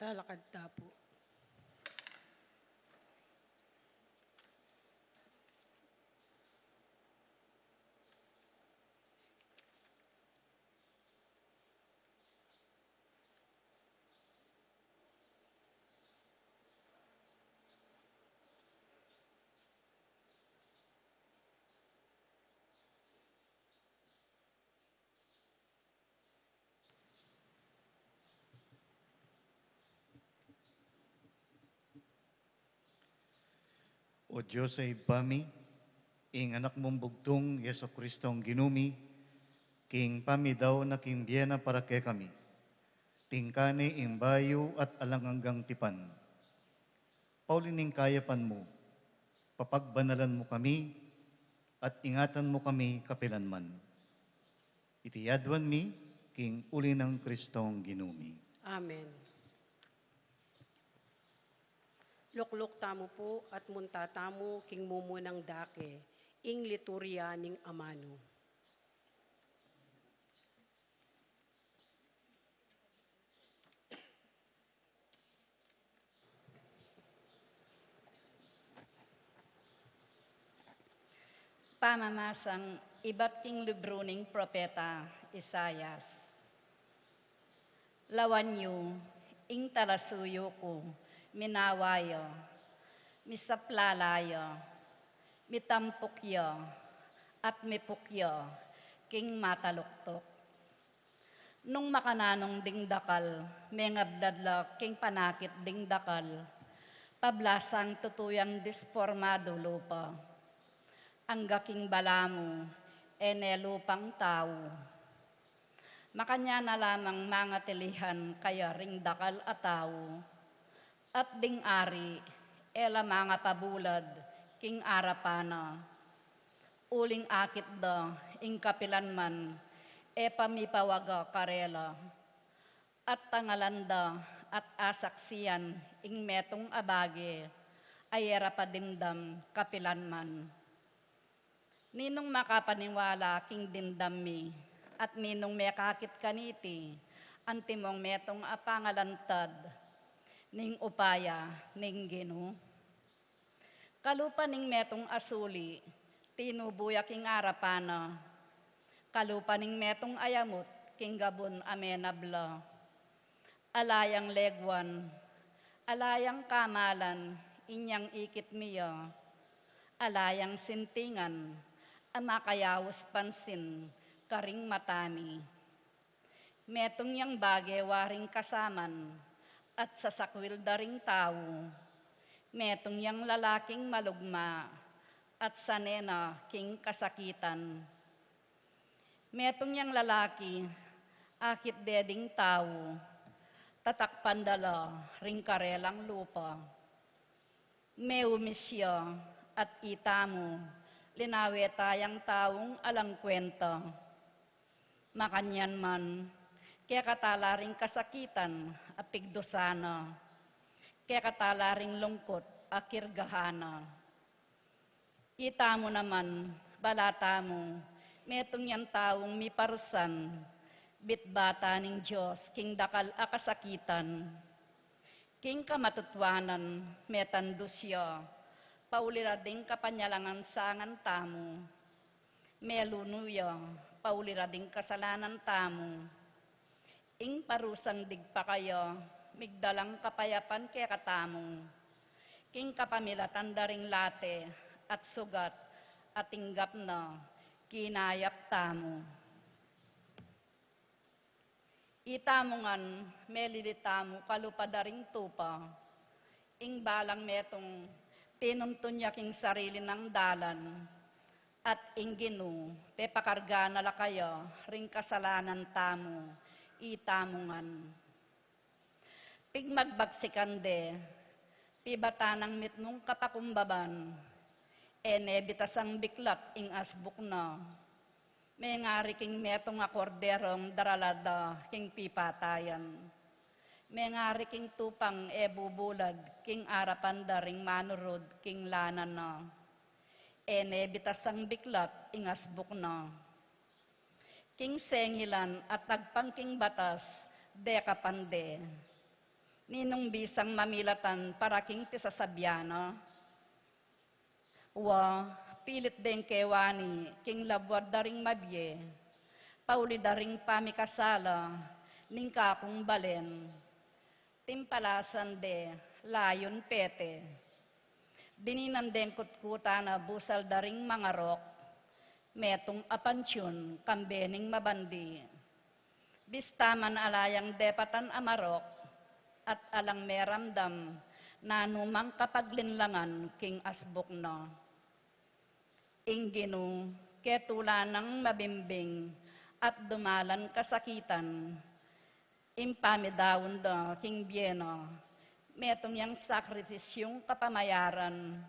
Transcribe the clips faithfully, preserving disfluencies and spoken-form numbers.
Lalakad ta pu. O Dios a Ibpa mi, ing Anak mung bugtung, Jesucristo a Ginu mi, king pamidaun na king bie na para kekami, tingka ne ing bayu at alang anggang tipan. Pauli ning kayapan mu, papagbanalan mu kami, at ingatan mu kami kapilanman. Iti aduan mi, king uli nang Kristong Ginu mi. Amen. Lukluk tamu pu at munta tamu king mumunang dake, ing liturya ning amanu. Pamamasang ibat king libru ning propeta Isaias. Lawan yu ing talasuyu ku, minawa ya, misaplala ya, mitampuk ya, at mipuk ya king mataluktuk. Nung makananu ding dakal, mengabdad la king panakit ding dakal, pablasang tutu yang disformadu lupa. Angga king balamu, e ne lupang tau. Makanyan na lamang mangatilihan kaya ring dakal a tau, at ding ari, e la mangapabulad king arapan na. Uling akit da ing kapilanman, e pa mipawaga karela. At tangalan da at asaksian ing metung a bage a e ra pa dimdam kapilanman. Ninung makapaniwala king dimdam mi, at ninung mekakit kaniti, antimong metung a pangalantad ning upaya ning Ginu? Kalupa ning metung a suli, tinubu ya king arapan na. Kalupa ning metung a yamut, king gabun a menabla. Ala yang leguan, ala yang kamalan, inyang ikit mi ya. Ala yang sintingan, a makayaus pansin karing mata mi. Metung yang bage waring kasaman, at sasakwil da ring tau. Metung yang lalaking malugma, at sane na king kasakitan. Metung yang lalaki, akit de ding tau, tatakpan da la ring karelang lupa. Meumis ya, at itamu, linawe ta yang taung alang kwenta. Makanyan man, kekata la ring kasakitan a pigdusan na, kekata la ring lungkut a kirgahan na. Itamu naman, bala tamu, metung yang taung miparusan, bitbatan ning Dios king dakal a kasakitan. King kamatutuanan, metandus ya, pauli ra ding kapanyalangan sangan tamu. Melunu ya, pauli ra ding kasalanan tamu. Ing parusang digpa kaya, migdalang kapayapan kekatamu. King kapamilatan da ring late at sugat a tinggap na, kinayap tamu. Itamu ngan, melili tamu kalupa da ring tupa. Ing balang metung, tinuntun ya king sarili nang dalan. At ing Ginu, pepakarga na la kaya ring kasalanan tamu, itamu ngan. Pigmagbagsikan de, pibatan nang mitmung kapakumbaban, e ne bitasang biklat ing asbuk na. Mengari king metung a korderong darala da king pipatayan. Mengari king tupang e bubulad king arapan da ring manurud king lanan na. E ne bitasang biklat ing asbuk na. King sengilan at agpang king batas, dekapan de. Ninung bisang mamilatan para king pisasabian na, wa, pilit deng kewani king labuad da ring mabie, pauli da ring pamikasala ning kakung balen, timpalasan de layun pete. Dininan deng kutkutan a busal da ring mangarok, metung a pansyun kambe ning mabandi. Bista man ala yang depatan a marok, at alang meramdam nanumang kapaglinlangan king asbuk na. Ing Ginu, ketulan nang mabimbing at dumalan kasakitan, ing pamidaun da king bie na, metung yang sakripisyung kapamayaran.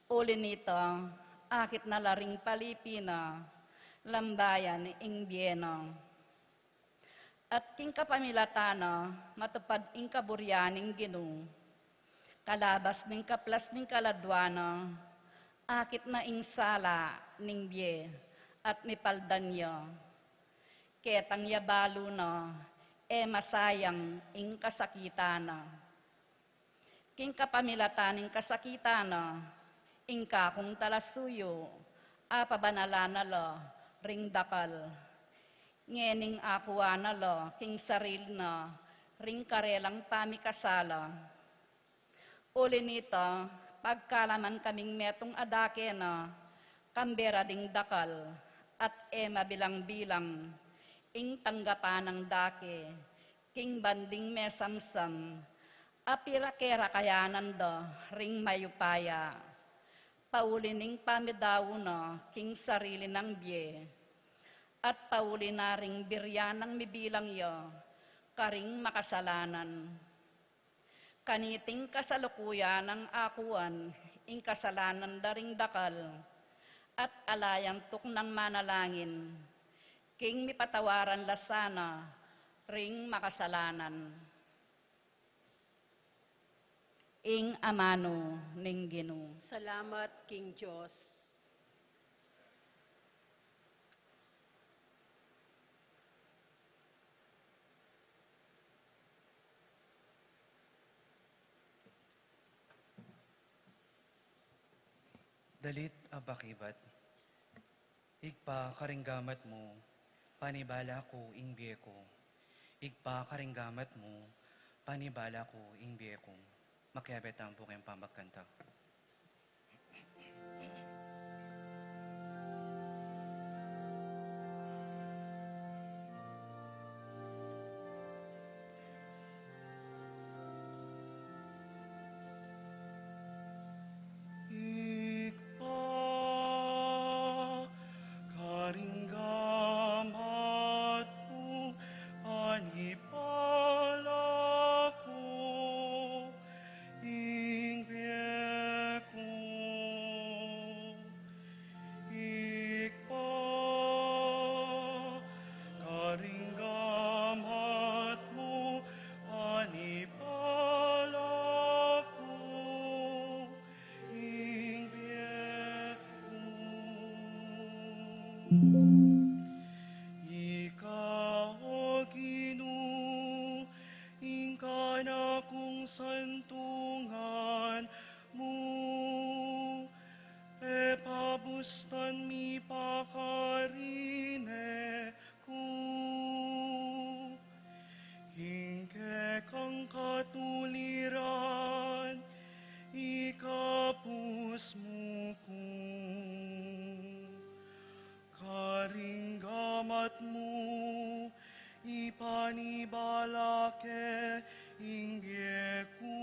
Uli nita, akit na la ring palipi na, lambayan ing bie na. At king kapamilatan na, matupad ing kaburian ning Ginu. Kalabas ning kaplas ning kaladwa na, akit na ing sala ning bie, at mipaldan ya. Ketang ya balu na, e masayang ing kasakitan na. King kapamilatan ning kasakitan na, ing kakung talasuyu, apabanalan na la ring dakal. Ngening akuan na la king sarili na ring karelang pamikasala. Uli nita, pagkalaman kaming metung a dake na, kambe ra ding dakal, at e mabilang-bilang, ing tanggapan nang dake, king banding mesamsam, a pira kerakayanan da ring mayupaya. Pauli ning pamidaun na king sarili nang bie, at pauli na ring birian nang mibilang ya karing makasalanan. Kaniting kasalukuyan nang akuan ing kasalanan da ring dakal, at ala yang tuknang manalangin king mipatawaran la sana ring makasalanan. Ing amanu ning Ginu. Salamat king Dios. Dalit a pakibat. Ibpa, karing gamat mu, panibala ku ing bie ku. Ibpa, karing gamat mu, panibala ku ing bie ku. Makiabe tamu pu king pamagkanta. Ibpa, karing gamat mu, panibala ku ing bie ku. Ibpa, karing gamat mu, panibala ku ing bie ku. Ika, O Ginu, ing kanakung santungan mu, e pabustan mipakarine ku. King kekang katuliran ikabus mu ku. Karing gamat mu, ipanibala ke ing bie ku,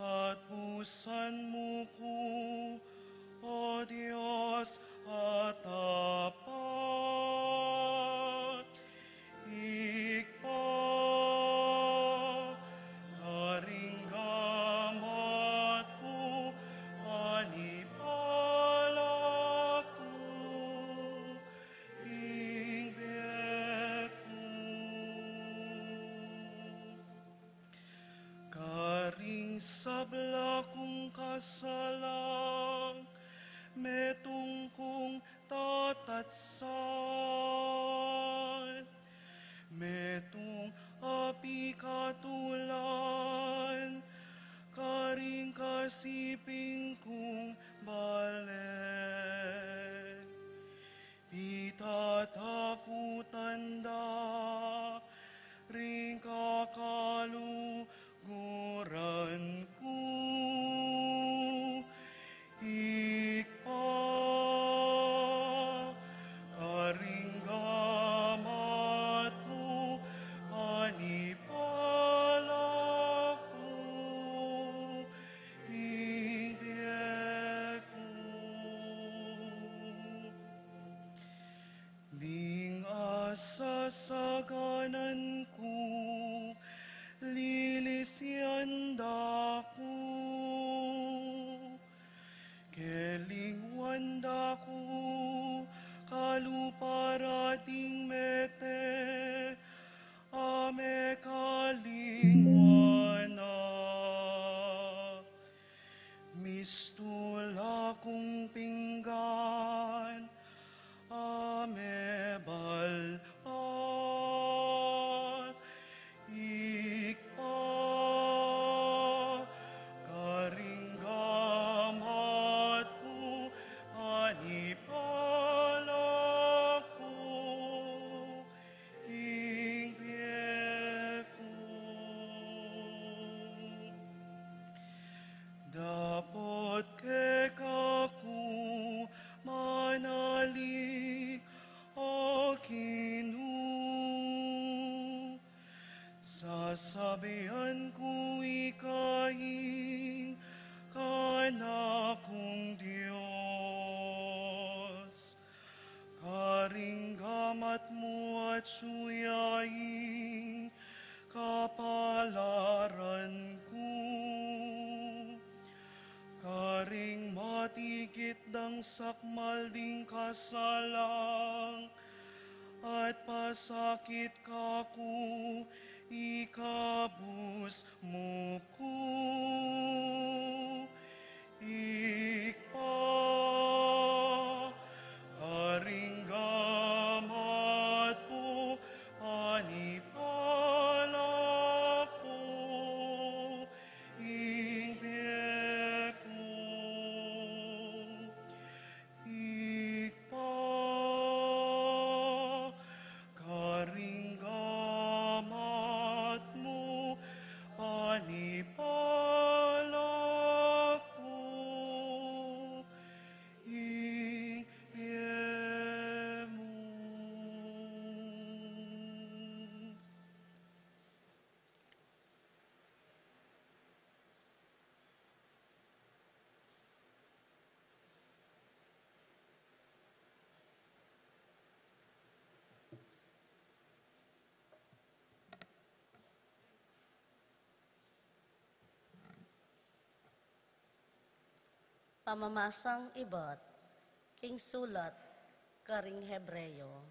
at busan mu ku, O Dios a tapat. Ibpa, karing gamat mu, panibala ku ing bie ku. Karing sabla kung kasalang, metung kung tatatsan, metung a pika siping kung bale. Pitatakutan da ring kakaluguran ku, Ibpa, karing gamat mu, panipala ku, ing bie ku. Ding asasaganan ku, lilisian da ku, kelingwan da ku, kalupa ra ding mete a mekalingwan na. Mistula kung pinggan a mebalbat, Ibpa, karing gamat ku, panipala ku, ing bie ku. Dapot keka ku manalig, O Ginu, sasabian ku ika ing kanakung Dios. Karing gamat mu atyu ya ing kapalaran ku. Karing matikit dang sakmal ding kasalang at pasakit kaku, ikabus mu ku. Ibpa, karing gamat mu, panipala ku, ing bie ku. Ibpa, karing gamat mu, panipala ku, ing bie mu. Pamamasang ibat king sulat karing Hebreo.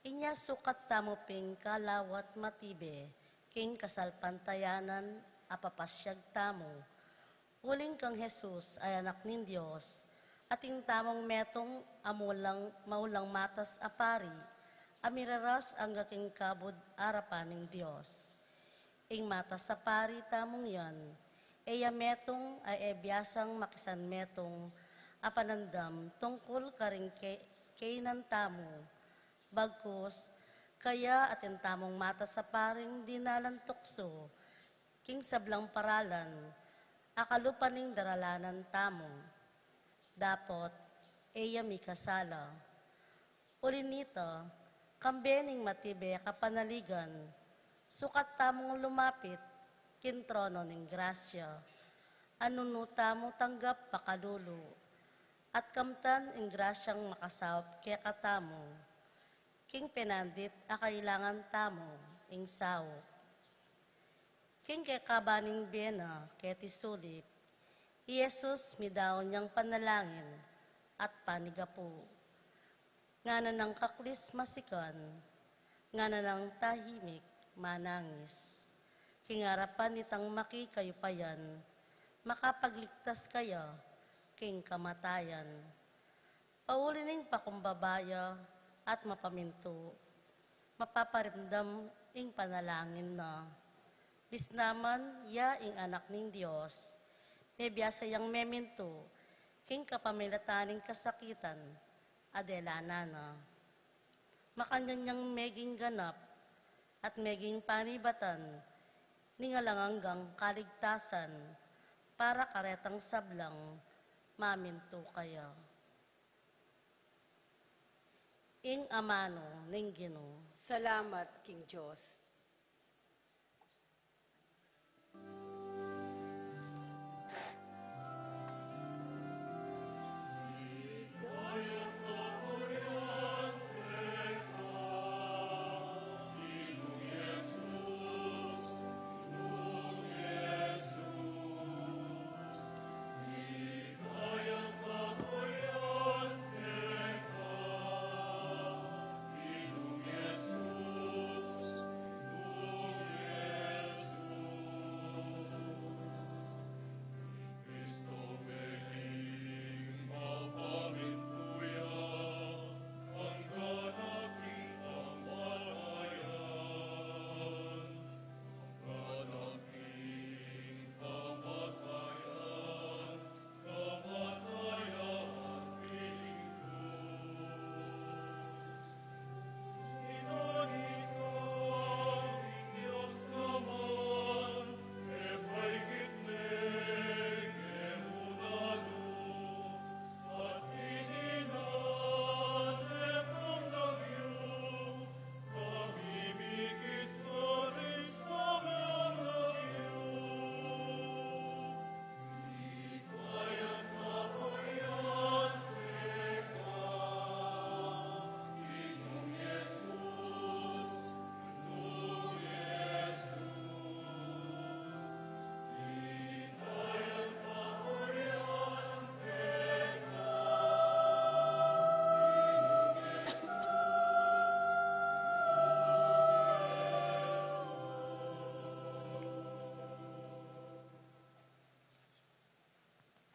Inya sukat tamu pin kalawat matibe king kasalpantayanan a papasyag tamu, uling kang Jesus a Anak ning Dios, atin tamung metung a mulang, maulang matas a pari, a miraras angga king kabud arapan ning Dios. Ing matas a pari tamung yan, e ya metung a e biasang makisanmetung a panandam tungkul karing ke-, kainan tamu. Bagkus, kaya atin tamung matas a paring dinalan tuksu king sablang paralan a kalupa ning daralanan tamu. Dapot, e ya mikasala. Uli nita, kambe ning matibe a kapanaligan, sukat tamung lumapit king trono ning grasya, a nung nu tamu tanggap pakalulu, at kamtan ing grasyang makasaup kekatamu, king penandit a kailangan tamu ing saup. King kekaban ning bie na keti sulip, i Jesus midaun yang panalangin at panigapu. Ngana nang kaklis masikan, ngana nang tahimik manangis. King arapan nitang makikayupayan, makapagligtas kaya king kamatayan. Pauli ning pakumbaba ya at mapamintu, mapaparimdam ing panalangin na. Bisnaman ya ing Anak ning Dios, mebiasa yang memintu king kapamilatan ning kasakitan a delanan na. Makanyan yang meging ganap at meging panibatan ning alang anggang kaligtasan para karetang sablang mamintu kaya. Ing amanu ning Ginu. Salamat king Dios.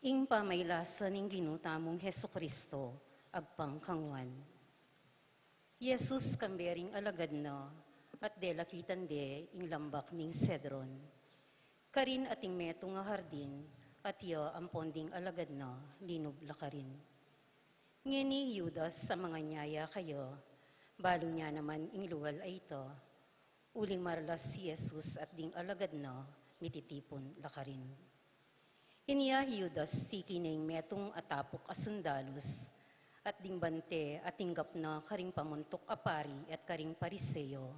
Ing pamailasan ning Ginu tamung Jesucristo agpang kangwan. Jesus kambe ring alagad na, at delakitan de ing lambak ning Cedron. Karin ating metung a hardin, at ya ampon ding alagad na linub la karin. Ngeni i Judas a manganyaya kaya, balu na naman ing lugal a ita, uling marlas i Jesus at ding alagad na mititipun la karin. Inya i Judas tiki ne ing metung a tapuk a sundalus, at ding bante a tinggap na karing pamuntuk a pari at karing Pariseo,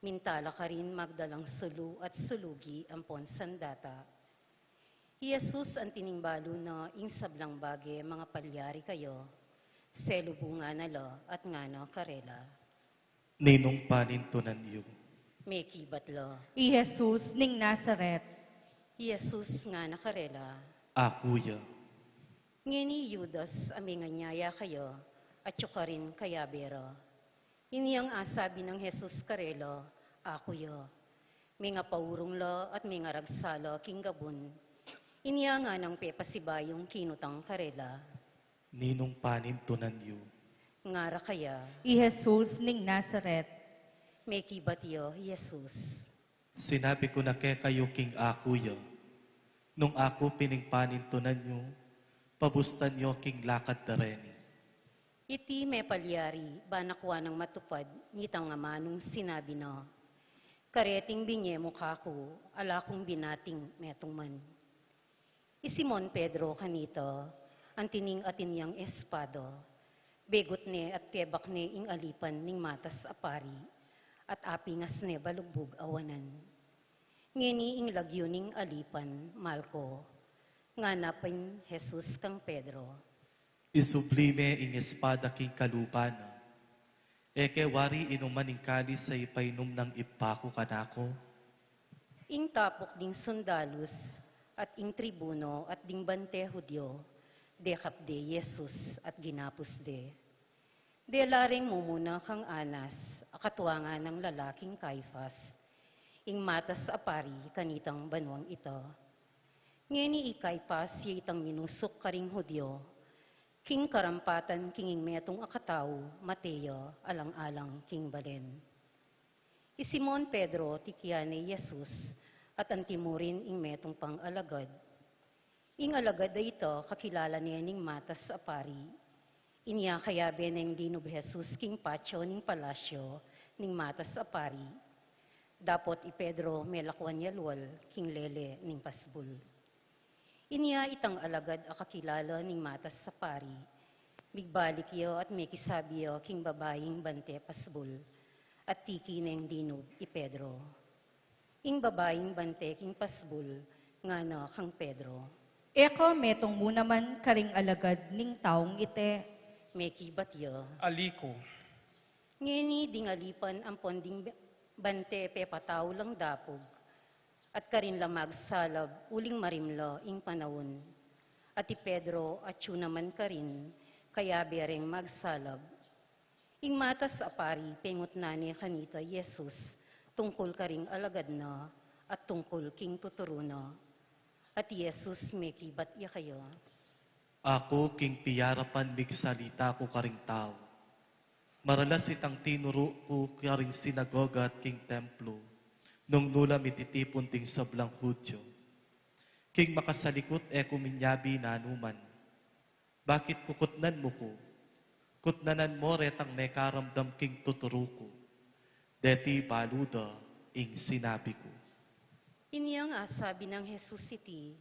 minta la karin magdalang sulu at sulugi ampon sandata. I Jesus anti ning balu na ing sablang bage mangapalyari kaya, selubungan na la at ngana karela, Ninung panintunan yu? Mekibat la, I Jesus ning Nazaret. I Jesus ngana karela, Aku ya. Ngeni i Judas a menganyaya kaya, atyu karin kayabe ra. Inyang asabi nang Jesus karela, Aku ya, mengapaurung la at mengaragsa la king gabun. Inya nganang pepasibayung kinutang karela, Ninung panintunan yu? Ngara kaya, I Jesus ning Nazaret. Mekibat ya i Jesus, Sinabi ku na kekayu king aku ya. Nung aku pin ing panintunan yu, pabustan yu king lakad da reni. Iti mepalyari, ba na kua nang matupad nitang amanung sinabi na, Kareting binye mu kaku, ala kung binating metung man. I Simon Pedro kanita, anti ning atin yang espada, begut ne at tebak ne ing alipan ning matas a pari, at apingas ne balugbug a wanan. Ngeni ing lagyu ning alipan, Malco. Ngana pin Jesus kang Pedro, Isubli me ing espada king kalupa na. E ke wari inuman ing kalis a ipainum nang Ibpa ku kanaku? Ing tapuk ding sundalus at ing tribuno at ding bante Judio, dekap de i Jesus at ginapus de. Dela reng mumuna kang Anas, a katua nganang lalaking Caifas, ing matas a pari kanitang banuang ita. Ngeni i Caifas ya itang minusuk karing Judio, king karampatan king ing metung a katau mate ya alang-alang king balen. I Simon Pedro tikian ne i Jesus, at anti mu rin ing metung pang alagad. Ing alagad a ita kakilala ne ning matas a pari. Inya kayabe neng linub Jesus king patio ning palasyo ning matas a pari. Dapot i Pedro melakwan ya lual king lele ning pasbul. Inya itang alagad a kakilala ning matas a pari, migbalik ya at mekisabi ya king babaing bante pasbul, at tiki neng linub i Pedro. Ing babaing bante king pasbul ngana kang Pedro, "E ka metung mu naman karing alagad ning taung ite?" Mekibat ya, "Ali ku." Ngeni ding alipan ampon ding bante pepatau lang dapug, at karin la magsalab uling marimla ing panaun. At i Pedro atyu naman karin, kayabe reng magsalab. Ing matas a pari pengutnan ne kanita i Jesus tungkul karing alagad na at tungkul king tuturu na. At i Jesus mekibat ya kaya, "Aku king piyarapan migsalita ku karing tau. Maralas itang tinuru ku karing sinagoga at king templo, nung nu la mititipun ding sablang Judio. King makasalikut e ku minyabi nanuman. Bakit kukutnan mu ku? Kutnanan mo retang mekaramdam king tuturu ku. Deti balu da ing sinabi ku." Inyang asabi nang Jesus iti,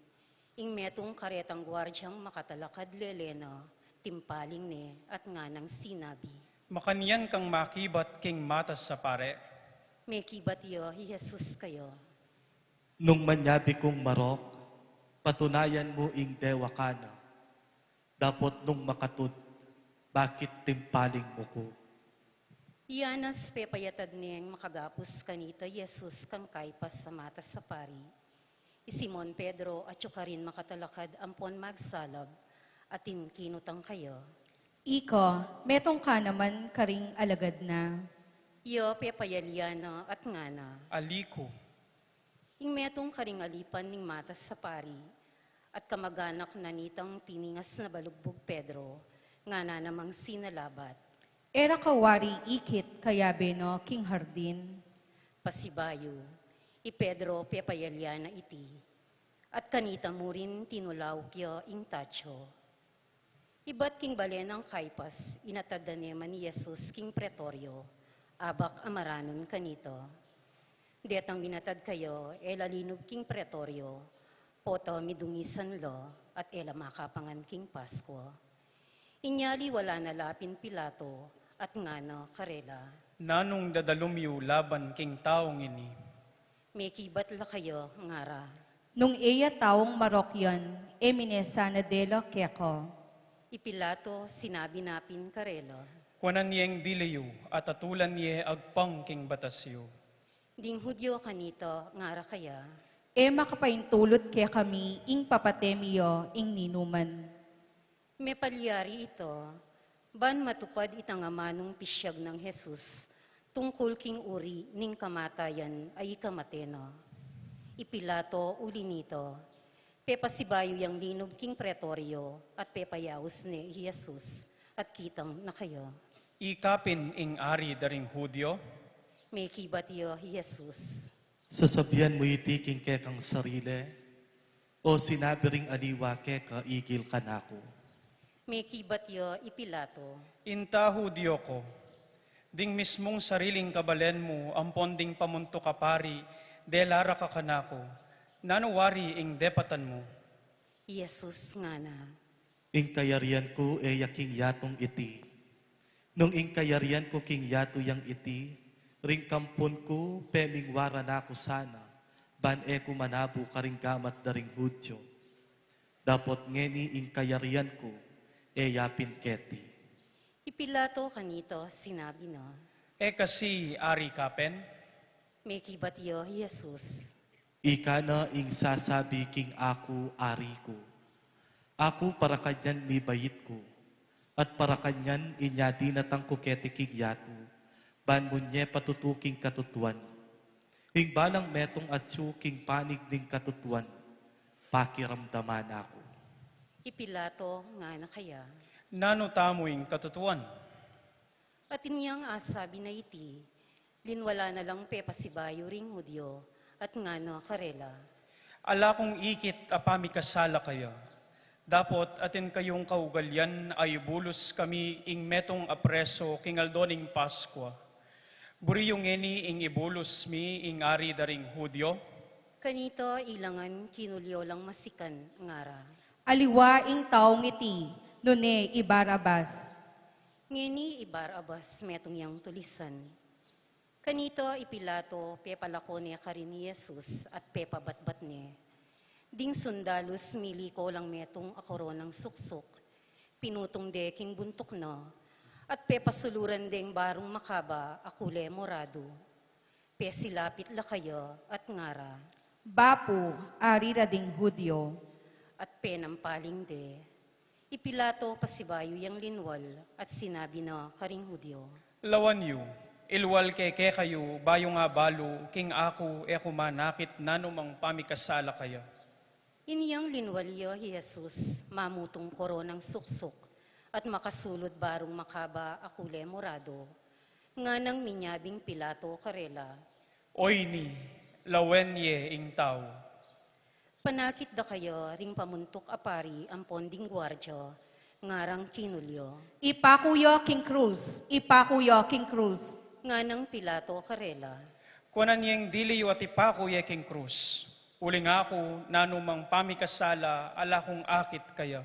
ing metung karetang guardiang makatalakad lele na, timpaling ne at nganang sinabi, "Makanyan kang makibat king matas a pari?" Mekibat ya i Jesus kaya, "Nung manyabi kung marok, patunayan mu ing dewa ka na. Dapot nung makatud, bakit timpaling mu ku?" I Anas pepayatad neng makagapus kanita i Jesus kang Caiafas a matas a pari. I Simon Pedro atyu karin makatalakad ampon magsalab, atin kinutang kaya, "Ika, metung ka naman karing alagad na?" Iya pepayalian na at ngana, "Ali ku." Ing metung karing alipan ning matas a pari at kamaganak na nitang piningas na balugbug Pedro, ngana namang sinalabat, "E ra ka wari ikit kayabe no king hardin?" Pasibayu, i Pedro pepayalian na iti, at kanita mu rin tinulauk ya ing tatyo. Ibat king bale nang Caiafas, inatad da ne man i Jesus king pretoryo, abak a maranun kanita. Detang minatad kaya, e la linub king pretoryo, pota midungisan la, at e la makapangan king Paskua. Inya liwalan na la pin Pilato, at ngana karela, "Nanung dadalum yu laban king taung ini?" Mekibat la kaya, ngara, "Nung e ya taung marok yan, e mine sana dela keka." I Pilato sinabi na pin karela, "Kuanan yeng dili yu, at atulan ye agpang king batas yu." Ding Judio kanita, ngara kaya, "E makapaintulut kekami ing papate mi ya ing ninuman." Mepalyari ita, ban matupad itang amanung pisyag nang Jesus tungkul king uri ning kamatayan a ikamate na. I Pilato uli nita, pepasibayu yang linub king pretoryo at pepayaus ne i Jesus, at kitang na kaya, "Ika pin ing ari da ring Judio?" Mekibat ya i Jesus, "Sasabian mu iti king kekang sarili, o sinabi ring aliwa keka igil kanaku?" Mekibat ya i Pilato, "Inta Judio ku. Ding mismung sariling kabalen mu ampon ding pamuntuk a pari, dela ra ka kanaku. Nanu wari ing depatan mu?" I Jesus ngana, "Ing kayarian ku e ya king yatung iti. Nung ing kayarian ku king yatu yang iti, ring kampun ku pemingwara na ku sana, ban e ku manabu karing gamat da ring Judio. Dapot ngeni ing kayarian ku e ya pin keti." I Pilato kanita sinabi na, "E kasi ari ka pin?" Mekibat ya i Jesus, "Ika na ing sasabi king aku ari ku. Aku para kanyan mibait ku, at para kanyan inya dinatang ku keti king yatu, ban munye patutu king katutuan. Ing balang metung atyu king panig ning katutuan, pakiramdaman na ku." I Pilato ngana kaya, "Nanu tamu ing katutuan?" At inyang asabi na iti, linwala na lang pepasibayu ring Judio, At ngana karela, Ala kung ikit a pamikasala kaya. Dapot atin kayung kaugalian a ibulus kami ing metung a preso king aldo ning Paskua. Buri yu ngeni ing ibulus mi ing Ari da ring Judio? Kanita ilangan kinulyo lang masikan, ngara, Aliwa ing taung iti, nune i Barabas. Ngeni i Barabas metung yang tulisan. Kanita i Pilato pepalako ne karin i Jesus at pepabatbat ne. Ding sundalus miliko lang metung a koronang suksuk, pinutung de king buntuk na, at pepasuluran deng barung makaba a kule morado. Pesilapit la kaya at ngara, Bapu, Ari ra ding Judio. At penampaling de. I Pilato pasibayu yang linwal at sinabi na karing Judio, Lawan yu, ilwal ke kekayu bayu nga balu king aku e ku manakit nanumang pamikasala kaya. Inyang linwal ya i Jesus, mamutung koronang suksuk at makasulud barung makaba a kule morado, nganang minyabing Pilato karela, Oyni, lawen ye ing tau. Panakit da kaya ring pamuntuk a pari ampon ding guardia, ngarang kinulyo, Ipaku ya king krus, ipaku ya king krus. Nganang Pilato karela, Kuanan yeng dili yu at ipaku ye king krus. Uling aku, nanumang pamikasala ala kung akit kaya.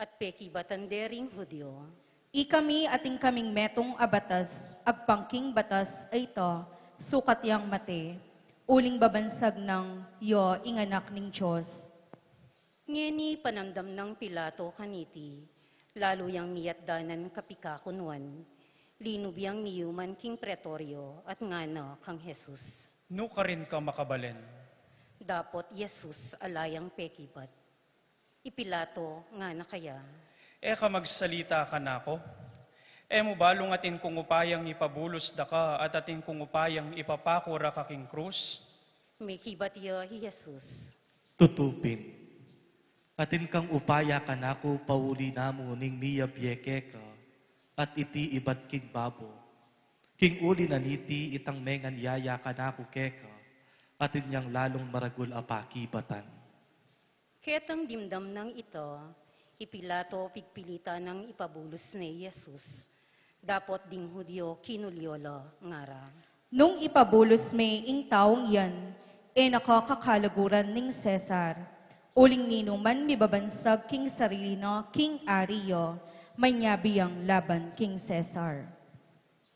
At pekibatan de ring Judio, Ikami atin kaming metung a batas, agpang king batas a ita, sukat yang mate, uling babansag nang ya ing Anak ning Dios. Ngeni panamdam nang Pilato kaniti, lalu yang miyatdanan kapikakunuan, linub yang miyuman king pretorio at ngana kang Jesus, Nu karin ka makabalen? Dapot i Jesus ala yang pekibat. I Pilato ngana kaya, E ka magsalita kanaku? E mu balung atin kung upayang ipabulus da ka at atin kung upayang ipapaku ra ka king krus? Mekibat ya i Jesus, Tutu pin, atin kang upaya kanaku pauli na mu ning miyabie keka at iti ibat king babo. King uli na niti itang mengan yaya kanaku keka, atin yang lalung maragul a pakibatan. Ketang dimdam nang ita, i Pilato pigpilitan nang ipabulus ne i Jesus. Dapot ding Judio kinulyo la, ngara, Nung ipabulus me ing taung yan, e na ka kakalaguran ning Cesar. Uling ninuman mibabansag king sarili na king ari ya, manyabi yang laban king Cesar.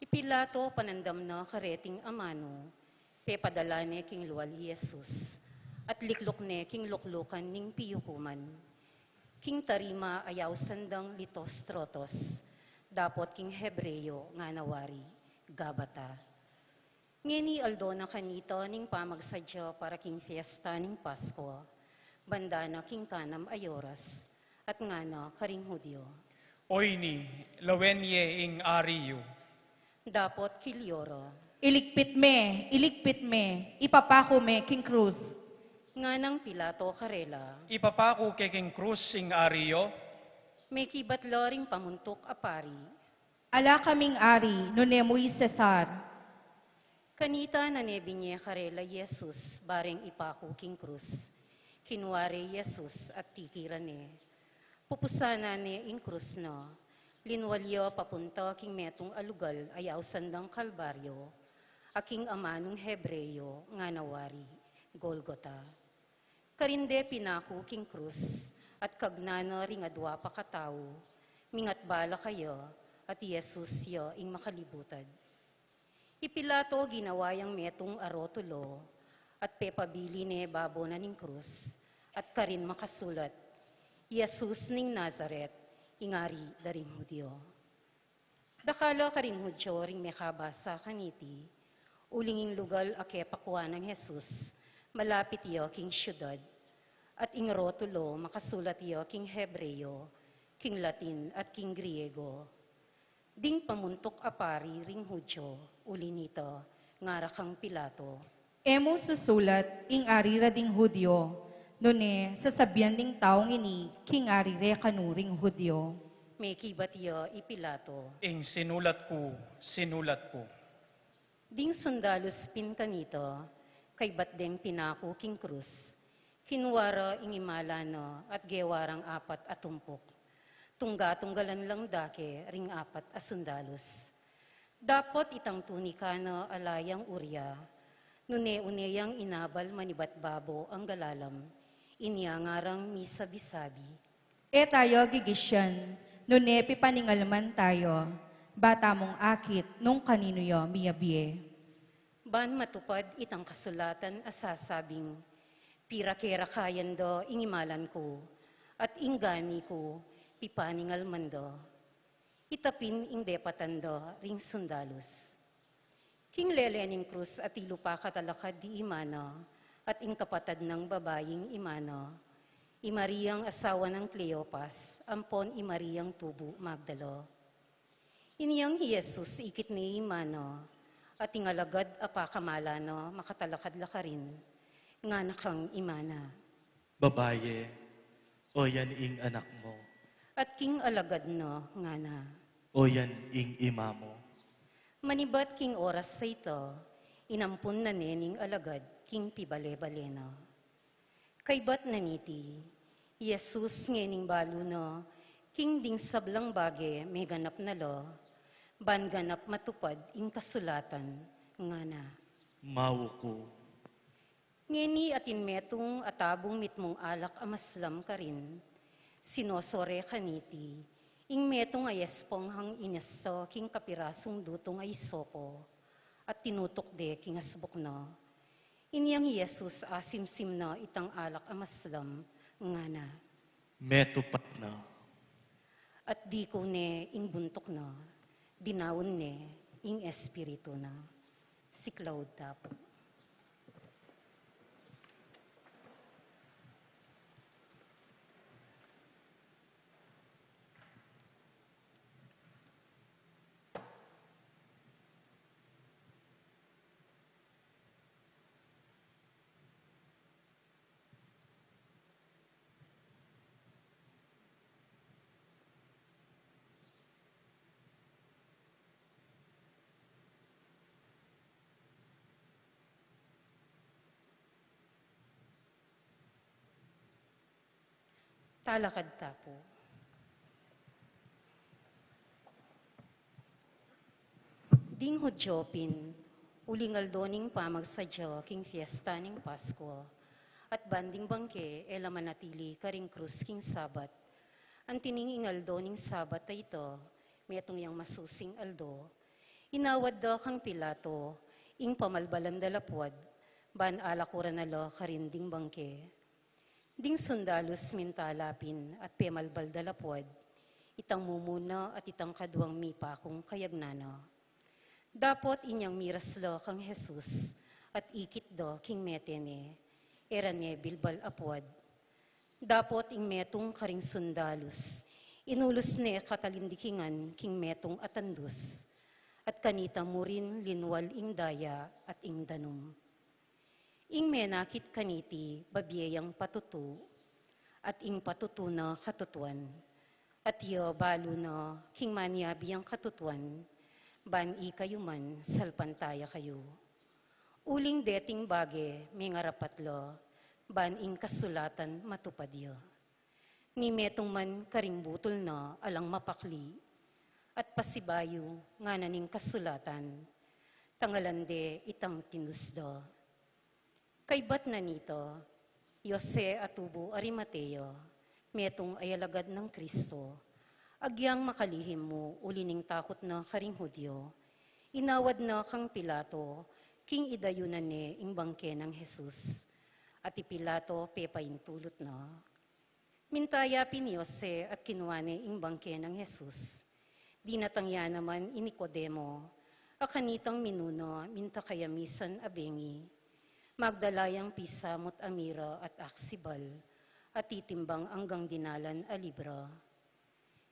I Pilato panandam na kareting amanu, pepadala ne king lual i Jesus, at likluk ne king luklukan ning piyukuman. King tarima a yausan dang Lithostrotos, dapot king Hebreo ngana wari, Gabata. Ngeni aldo na kanita ning pamagsadya para king fiesta ning Paskua, banda na king kanam a oras, at ngana karing Judio, Oyni, lawen ye ing ari yu. Dapot kilyo ra, Iligpit me, iligpit me, ipapaku me king krus. Nganang Pilato karela, Ipapaku ke king krus ing ari yu? Mekibat la ring pamuntuk a pari, Ala kaming ari, nune mu i Cesar. Kanita nane binye karela i Jesus bareng ipaku king krus. Kinua re i Jesus at tikiran ne. Pupusanan ne ing krus na, linwal ya papunta king metung a lugal a yausan dang Kalbaryo, a king amanung Hebreo ngana wari, Golgota. Karin de pinaku king krus, at kagnan na ring adua pa katau, mingat bala kaya, at i Jesus ya ing makalibutad. I Pilato ginawa yang metung a rotulo, at pepabili ne babo na ning krus, at karin makasulat, Jesus ning Nazaret, ing Ari da ring Judio. Dakal la karing Judio ring mekabasa kaniti, uling ing lugal a kepakuan nang Jesus, malapit ya king siudad, at ing rotulo makasulat ya king Hebreo, king Latin at king Griego. Ding pamuntuk a pari ring Judio, uli nita, ngara kang Pilato, E mu susulat, ing Ari ra ding Judio, nune sasabian ning taung ini king ari re kanu ring Judio. Mekibat ya i Pilato, Ing sinulat ku, sinulat ku. Ding sundalus pin kanita, Kaybat deng pinaku king krus, kinua ra ing imala na at gewa rang apat a tumpuk. Tungga-tunggalan lang dake ring apat a sundalus. Dapot itang tunika na ala yang urya, nune-une yang inabal manibat babo angga lalam, inya ngarang misabi-sabi. E tayo gigisian, nune pipaningalman tayo, ba tamung akit nung kaninu ya miyabie. Ban matupad itang kasulatan a sasabing, pira ke ra kayan da ing imalan ku, at ing gani ku pipaningalman da. Ita pin ing depatan da ring sundalus. King lele ning krus atilu pa katalakad di ima na, at ing kapatad nang babaing ima na, i Mariang asawa nang Cleopas, ampon i Mariang tubu Magdala. Inyang hi Jesus ikit ne ima na, at ing alagad a pakamala na makatalakad la karin, ngana kang ima na. Babaye, oyan ing anak mu. At king alagad na, ngana. Oyan ing ima mu. Manibat king oras a ita, inampun na ne ning alagad king pibale-bale na. Kaybat na niti, i Jesus ngening balu na, king ding sablang bage meganap na la, ban ganap matupad ing kasulatan, ngana. Mauku. Ngeni atin metung a tabung mitmung alak a maslam karin, sinosore kaniti, ing metung a esponghang inyasta king kapirasung dutung a isopo, at tinutuk de king asbuk na. Inyang i Jesus asimsim na itang alak a maslam, ngana. Metupad na. At diku ne ing buntuk na, dinaun ne ing espiritu na. Siklaud ta pu. Talakad ta pu. Ding Hudyo pin, uling aldo ning pamagsadya king fiesta ning Paskua, at ban ding bangke e la manatili karing krus king Sabat. Anti ning ing aldo ning Sabat a ita, metung yang masusing aldo, inawad da kang Pilato ing pamalbalan da lapwad, ban alakuran na la karin ding bangke. Ding sundalus mintala pin at pemalbal da lapwad, itang mumuna at itang kaduang mipakung kayagnan na. Dapot inyang miras la kang Jesus, at ikit da king mete ne, e ra ne bilbal apwad. Dapot ing metung karing sundalus, inulus ne katalindikingan king metung a tandus, at kanita murin linwal ing daya at ing danum. Ing menakit kaniti babie yang patutu, at ing patutu na katutuan. At ya balu na king maniabi yang katutuan, ban ikayu man salpantaya kayu. Uling deting bage mengarapat la, ban ing kasulatan matupad ya. Ni metung man karing butul na alang mapakli, at pasibayu ngana ning kasulatan, tangalan de itang tinus da. Kaybat na nita, i Jose a tubu Arimatea, metung a alagad nang Kristo, agyang makalihim mu uli ning takut na karing Hudyo, inawad na kang Pilato king idayunan ne ing bangke nang Jesus. At i Pilato pepaintulut na. Minta ya pin i Jose at kinua ne ing bangke nang Jesus. Dinatang ya naman i Nicodemo, a kanitang minuna minta kayamisan a bengi. Magdala yang pisamut a mira at aksibal, a titimbang anggang dinalan a libra.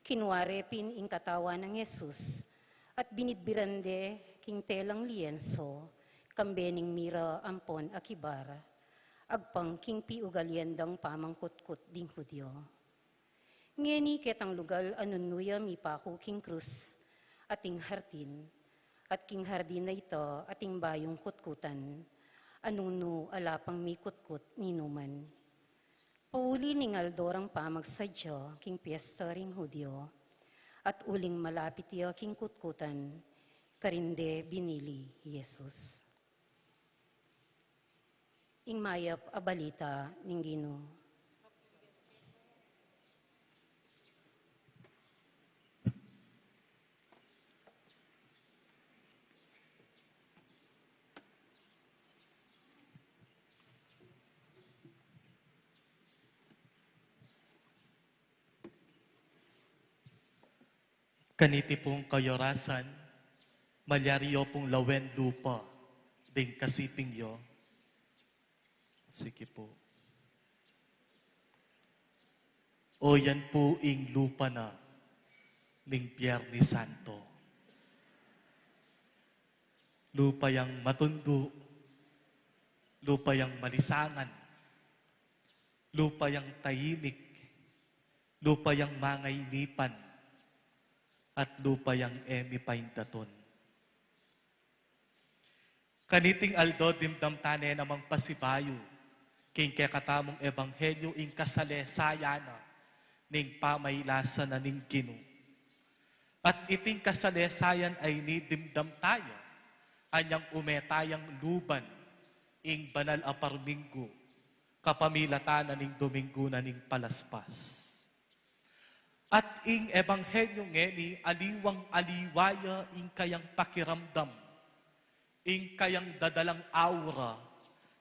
Kinua re pin ing katawan nang Jesus, at binidbiran de king telang lienso, kambe ning mira ampon akibar, agpang king piugalian dang pamangkutkut ding Hudyo. Ngeni ketang lugal a nunu ya mipaku king krus, ating hardin, at king hardin a ita ating bayung kutkutan, Anung nu ala pang mikutkut ninuman. Pauli ning aldo rang pamagsadya king piesta ring Judio, at uling malapit ya king kutkutan, karin de binili Jesus. Ing mayap a balita ning Ginu. Kaniti pung kayorasan, malyari yo pung lawen lupa ding kasiping yo. Sige po. O yan po ing lupa na ning Biyernes Santo. Lupa yang matundu, lupa yang malisangan, lupa yang tahimik, lupa yang mangainipan, at lupa yang e mipaindaton. Kaniting aldo dimdam ta ne namang pasibayu king kekatamung ebanghelyu ing kasalesayan na ning pamailasan na ning Ginu. At iting kasalesayan a ini dimdam taya anyang ume tayang luban ing banal a parminggu, kapamilatan na ning Dominggu na ning Palaspas. At ing ebanghelyu ngeni aliwang-aliwa ya ing kayang pakiramdam, ing kayang dadalang aura,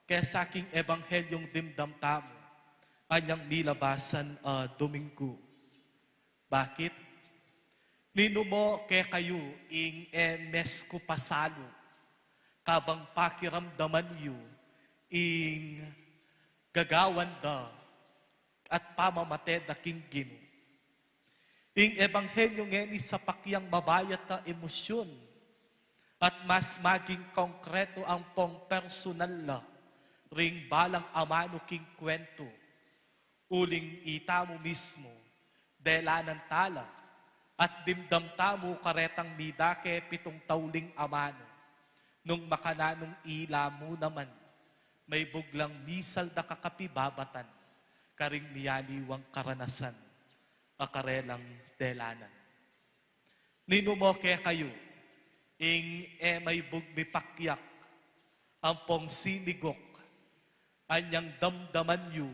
kesa king ebanghelyung dimdam tamu anyang milabasan a Dominggu. Bakit? Ninu mo kekayu ing e mesku pasalu, kabang pakiramdaman yu ing gagawan da at pamamate da king Ginu. Ing ebanghelyu ngeni sapak yang mabayat a emosyun at mas maging konkretu ampong personal la ring balang amanu king kwentu. Uling itamu mismu, delanan tala, at dimdam tamu karetang midake pitung tauling amanu, nung makananung ila mu naman, maibug lang misal da kakapibabatan karing mialiwang karanasan a karelang delanan. Ninu mo kekayu ing e maibug mipakyak ampong siniguk anyang damdaman yu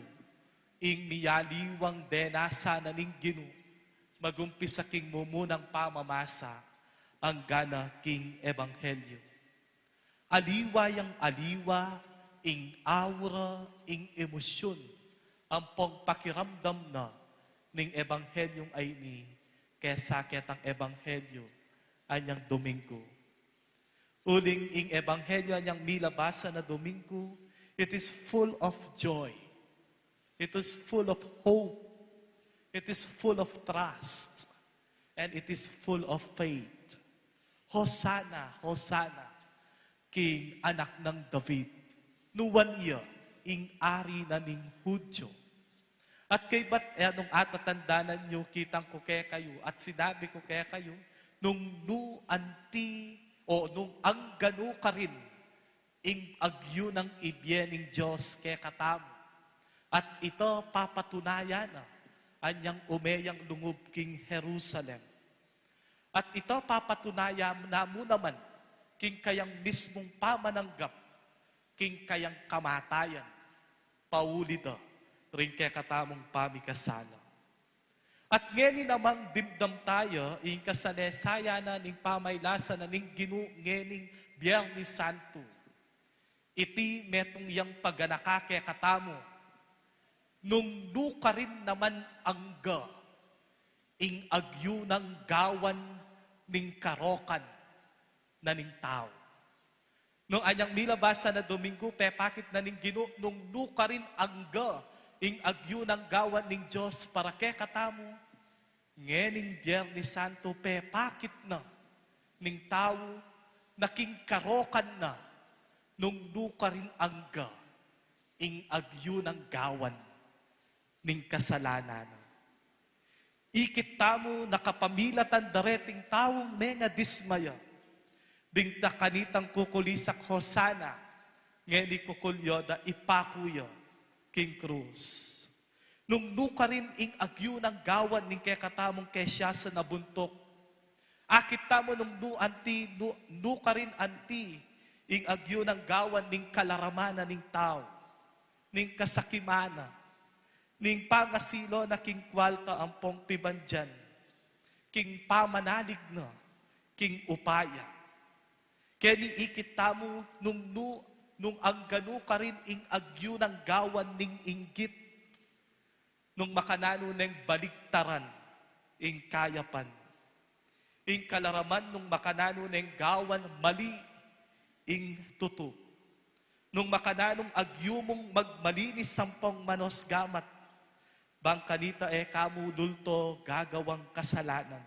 ing mialiwang denasa na ning Ginu, magumpisa king mumunang pamamasa anggana king ebanghelyu. Aliwa yang aliwa ing aura, ing emosyun ampong pakiramdam na ning ebanghelyung ayni kesa ketang ebanghelyu anyang Dominggu. Uling ing ebanghelyu anyang milabasan a Dominggu, it is full of joy. It is full of hope. It is full of trust. And it is full of faith. Hosana, Hosana, king Anak nang David. Nuan ya ing Ari na ning Hudyo. At kaybat e nung atatandanan yu, kitang ku kekayu at sinabi ku kekayu, nung nu anti o nung angga nu karin ing agyu nang ibie ning Dios kekatamu. At ita papatunayan na anyang ume yang lungub king Jerusalem. At ita papatunayan na mu naman king kayang mismung pamananggap king kayang kamatayan, pauli da ring kekatamung pamikasala. At ngeni namang dimdam taya ing kasalesayan na ning pamailasan na ning Ginu ngening Biernes Santo. Iti metung yang paganaka kekatamu, nung nu karin naman angga ing agyu nang gawan ning karokan na ning tau. Nung anyang milabasan a Dominggu, pepakit na ning Ginu nung nu karin angga ing agyu nang gawan ning Dios para kekatamu. Ngening Biernes Santo, pepakit na ning tau na king karokan na nung nu karin angga ing agyu nang gawan ning kasalanan na. Ikit tamu na kapamilatan dareting taung mengadismaya, ding ta kanitang kukulisak Hosana, Ngeni kukulyo da, ipaku ya king krus. Nung nukarin ing agyu nang gawan ning kekatamung kesiasan a buntuk, akit tamu nung nu anti, nu, nukarin anti ing agyu nang gawan ning kalaramanan ning tau, ning kasakimanan, ning pangasilo na king kwalta ampong pibandian, king pamanalig na, king upaya. Keni ikit tamu nung nu, nung angga nukarin ing agyu nang gawan ning inggit, nung makananu neng baligtaran ing kayapan, ing kalaraman nung makananu neng gawan mali ing tutu, nung makananung agyu mung magmalinis ampong manos gamat, bang kanita e kamu lulto gagawang kasalanan.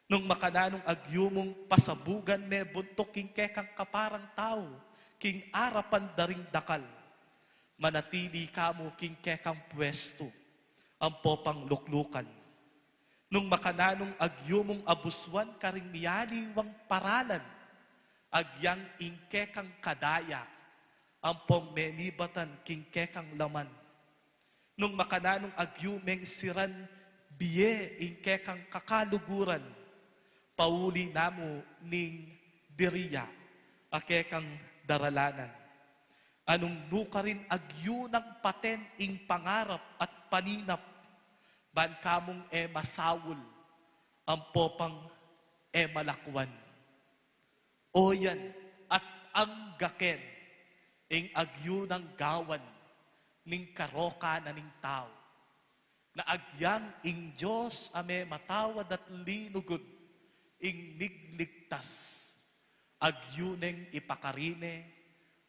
Nung makananung agyu mung pasabugan me buntuk king kekang kaparang tau, king arapan da ring dakal, manatili kamu king kekang puestu, ampo pang luklukan. Nung makananung agyu mung abusuan karing mialiwang paralan, agyang ing kekang kadaya, ampong menibatan king kekang laman. Nung makananung agyu meng siran bie ing kekang kakaluguran, pauli na mu ning diri ya a kekang daralanan. Anung nukarin agyu nang paten ing pangarap at paninap, ban kamung e masaul, ampo pang e malakwan. Oyan at angga ken ing agyu nang gawan ning karokan na ning tau, na agyang ing Dios a mematawad at linugud ing migligtas, agyu neng ipakarine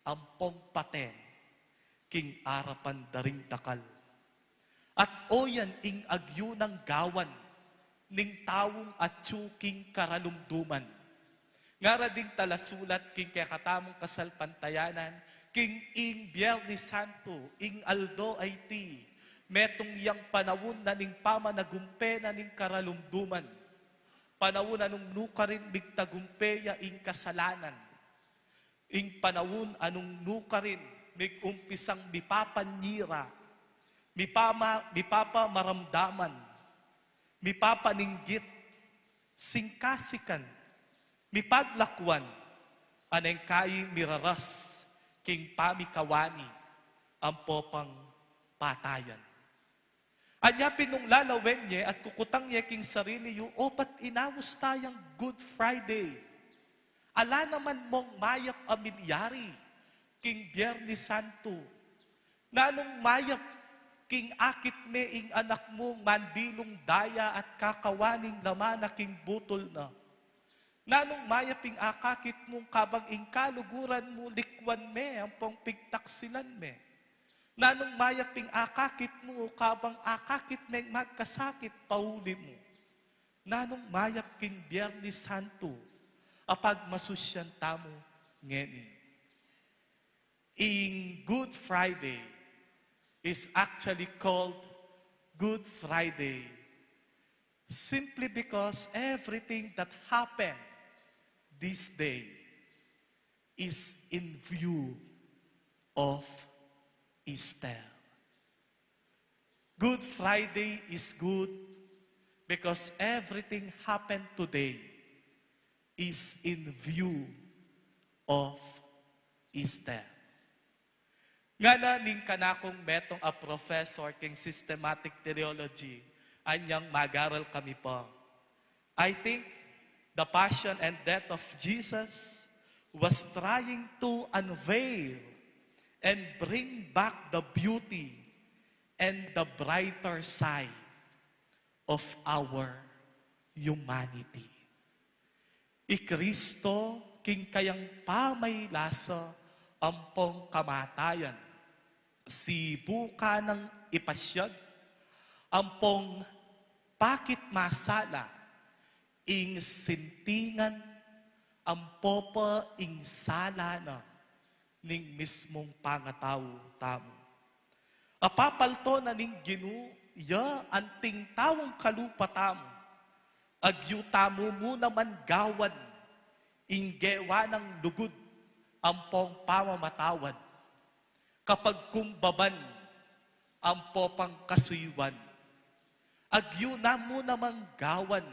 ampong paten king arapan da ring dakal. At oyan ing agyu nang gawan ning taung atyu king karalumduman. Ngara ding talasulat king kekatamung kasalpantayanan, king ing Biernes Santo, ing aldo a iti, metung yang panaun na ning pamanagumpe na ning karalumduman. Panaun a nung nukarin migtagumpe ya ing kasalanan. Ing panaun a nung nukarin migumpisang mipapanyira, mipama, mipapamaramdaman, mipapaninggit, singkasikan, mipaglakwan, a neng kayi miraras king pamikawani, ampo pang patayan. Anya pin nung lalawen ye at kukutang ye king sarili yu, obat inaus tayang Good Friday. Ala naman mung mayap a milyari king Biernes Santo. Nanung mayap king akit me ing anak mung mandilung daya at kakawaning laman na king butul na? Nanung mayap ing akakit mu kabang ing kaluguran mu likwan me ampong pigtaksilan me? Nanung mayap ing akakit mu kabang akakit meng magkasakit pauli mu? Nanung mayap king Biernes Santo a pagmasusyan tamu ngeni? Ing Good Friday is actually called Good Friday simply because everything that happened this day is in view of Easter. Good Friday is good because everything happened today is in view of Easter. Ngana ning kanakung metung a professor king systematic theology, anyang mag-aral kami pa. I think the passion and death of Jesus was trying to unveil and bring back the beauty and the brighter side of our humanity. I Kristo king kayang pamaylasa ampong kamatayan, sibukan nang ipasyag ampong pakit masala ing sintingan ampo pa ing sala na ning mismung pangatau tamu. Apapalto na ning Ginu ya anting taung kalupa tamu, agyu tamu mu naman gawan ing gewa nang lugud ampong pamamatawad, kapagkumbaban, ampo pang kasuyuan. Agyu na mu namang gawan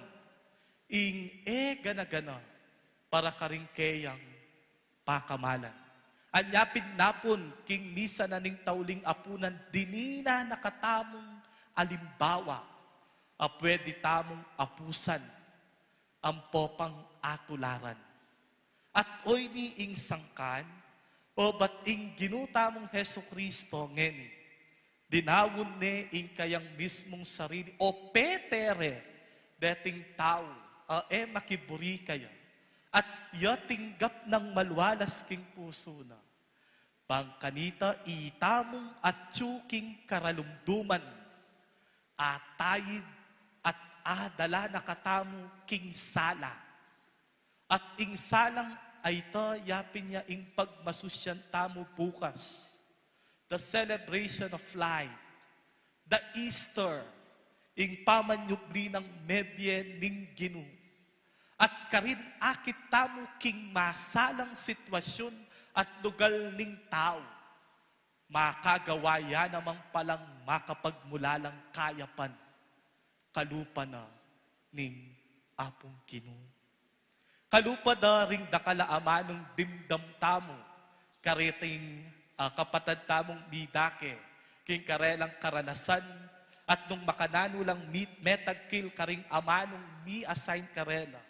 ing e gana-gana para karing keyang pakamalan. Anya pin napun king misa na ning tauling apunan, dininan na katamung alimbawa a pwede tamung apusan ampo pang atularan. At oyni ing sangkan, obat ing Ginu tamung Jesucristo ngeni, dinaun ne ing kayang mismung sarili o petere deting tau a e makiburi kaya, at ya tinggap nang malualas king pusu na. Bang kanita itamung atyu king karalumduman, ataid at adala na katamu king sala. At ing salang a ita, ya pin ya ing pagmasusyan tamu bukas. The celebration of light, the Easter, ing pamanyubli nang mebie ning Ginu. At karin akit tamu king masalang sitwasyun at lugal ning tau, makagawa ya namang palang makapagmulalang kayapan, kalupa na ning Apung Ginu. Kalupa da ring dakal a amanung dimdam tamu, kareting, ah, kapatad tamung midake king karelang karanasan, at nung makananu lang mi-, metagkil karing amanung mi-assign karela,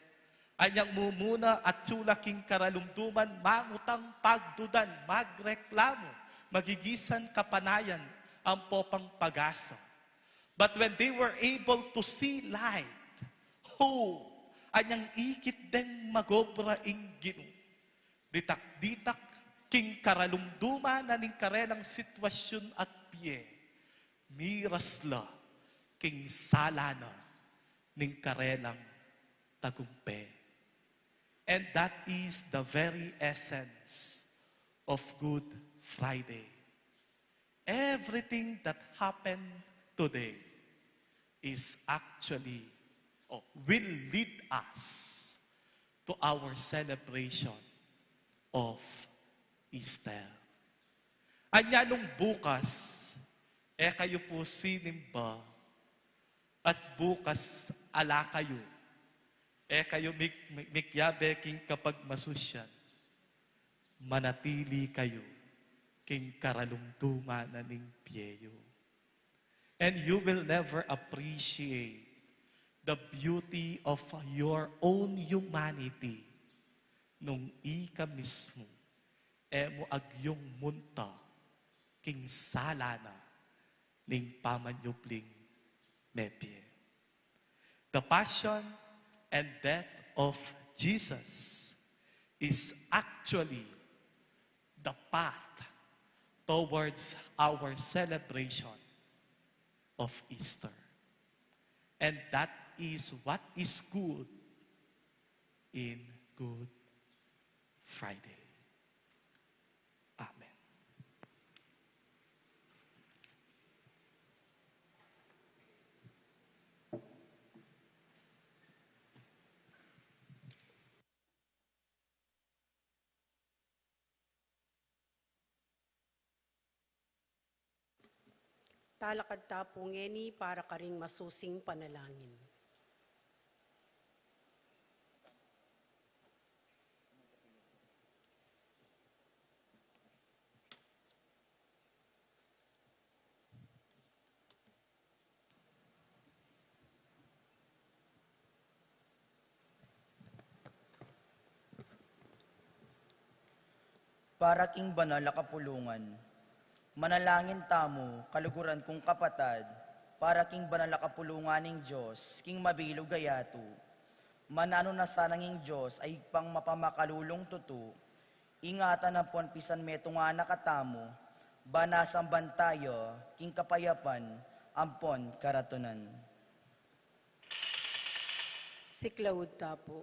anyang mumuna atyu la king karalumduman, mangutang, pagdudan, magreklamu, magigisan kapanayan, ampo pang pag-asa. But when they were able to see light, ho, anyang ikit deng magobra ing Ginu. Ditak-ditak king karalumduman na ning karelang sitwasyun at bie, miras la king sala na ning karelang tagumpe. And that is the very essence of Good Friday. Everything that happened today is actually, or will lead us to our celebration of Easter. Anya nung bukas, e kayu pu sinimba, at bukas ala kayu, e kayu mik-, mik-, mikyabe king kapagmasusyan, manatili kayu king karalumduman na ning bie yu. And you will never appreciate the beauty of your own humanity nung ika mismu e mu agyung munta king sala na ning pamanyubling mebie. The passion and death of Jesus is actually the path towards our celebration of Easter. And that is what is good in Good Friday. Amen. Talakad ta pu ngeni para karing masusing panalangin. Para king banal a kapulungan. Manalangin tamu, kaluguran kung kapatad, para king banal a kapulungan ning Dios, king mabilug a yatu. Mananu na sana ing Dios a Ibpang mapamakalulung tutu, ingatan ampon pisanmetungan na katamu, ban asamban tayu king kapayapan ampon karatunan. Siklaud ta pu.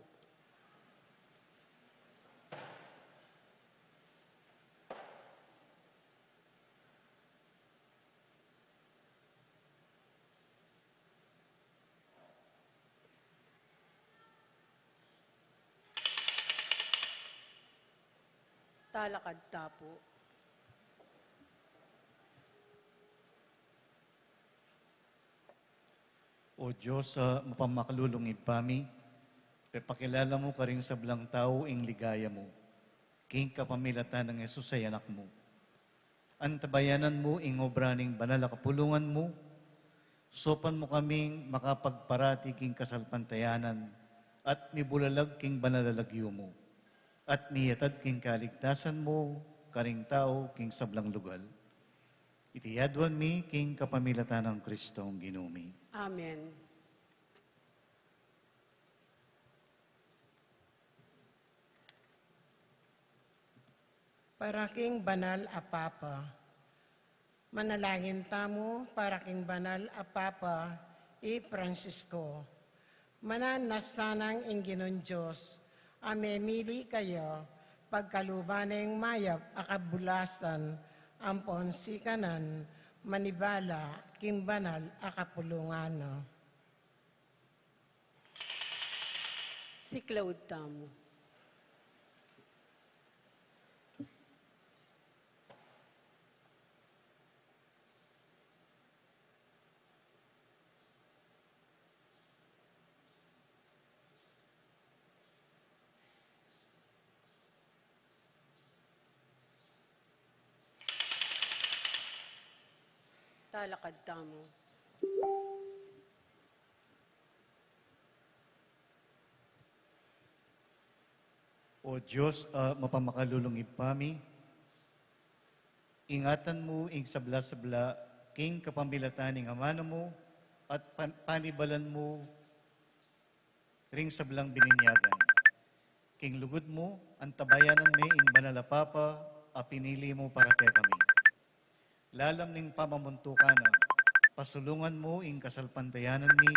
Talakad ta pu. O Dios, a mapamakalulung Ibpa mi, pepakilala mu karing sablang tau ing ligaya mu, king kapamilatan nang Jesus a Anak mu. Antabayanan mu ing obra ning banal a kapulungan mu, saupan mu kaming makapagparati king kasalpantayanan at mibulalag king banal a lagyu mu, at miyatad king kaligtasan mu karing tau king sablang lugal. Iti aduan mi king kapamilatan nang Kristong Ginu mi. Amen. Para king banal a Papa. Manalangin tamu para king banal a Papa i Francisco. Mananu na sanang ing Ginung Dios a memili kaya pagkaluban neng mayap a kabulasan ampon sikanan manibala king banal a kapulungan na. Siklaud tamu. Talakad tamu. O Dios a mapamakalulung Ibpa mi, ingatan mu ing sabla-sabla king kapamilatan ning amanu mu at pan-, panibalan mu ring sablang bininyagan. King lugud mu, antabayanan me ing banal a Papa a pinili mu para kekami. Lalam ning pamamuntukan na, pasulungan mu ing kasalpantayanan mi,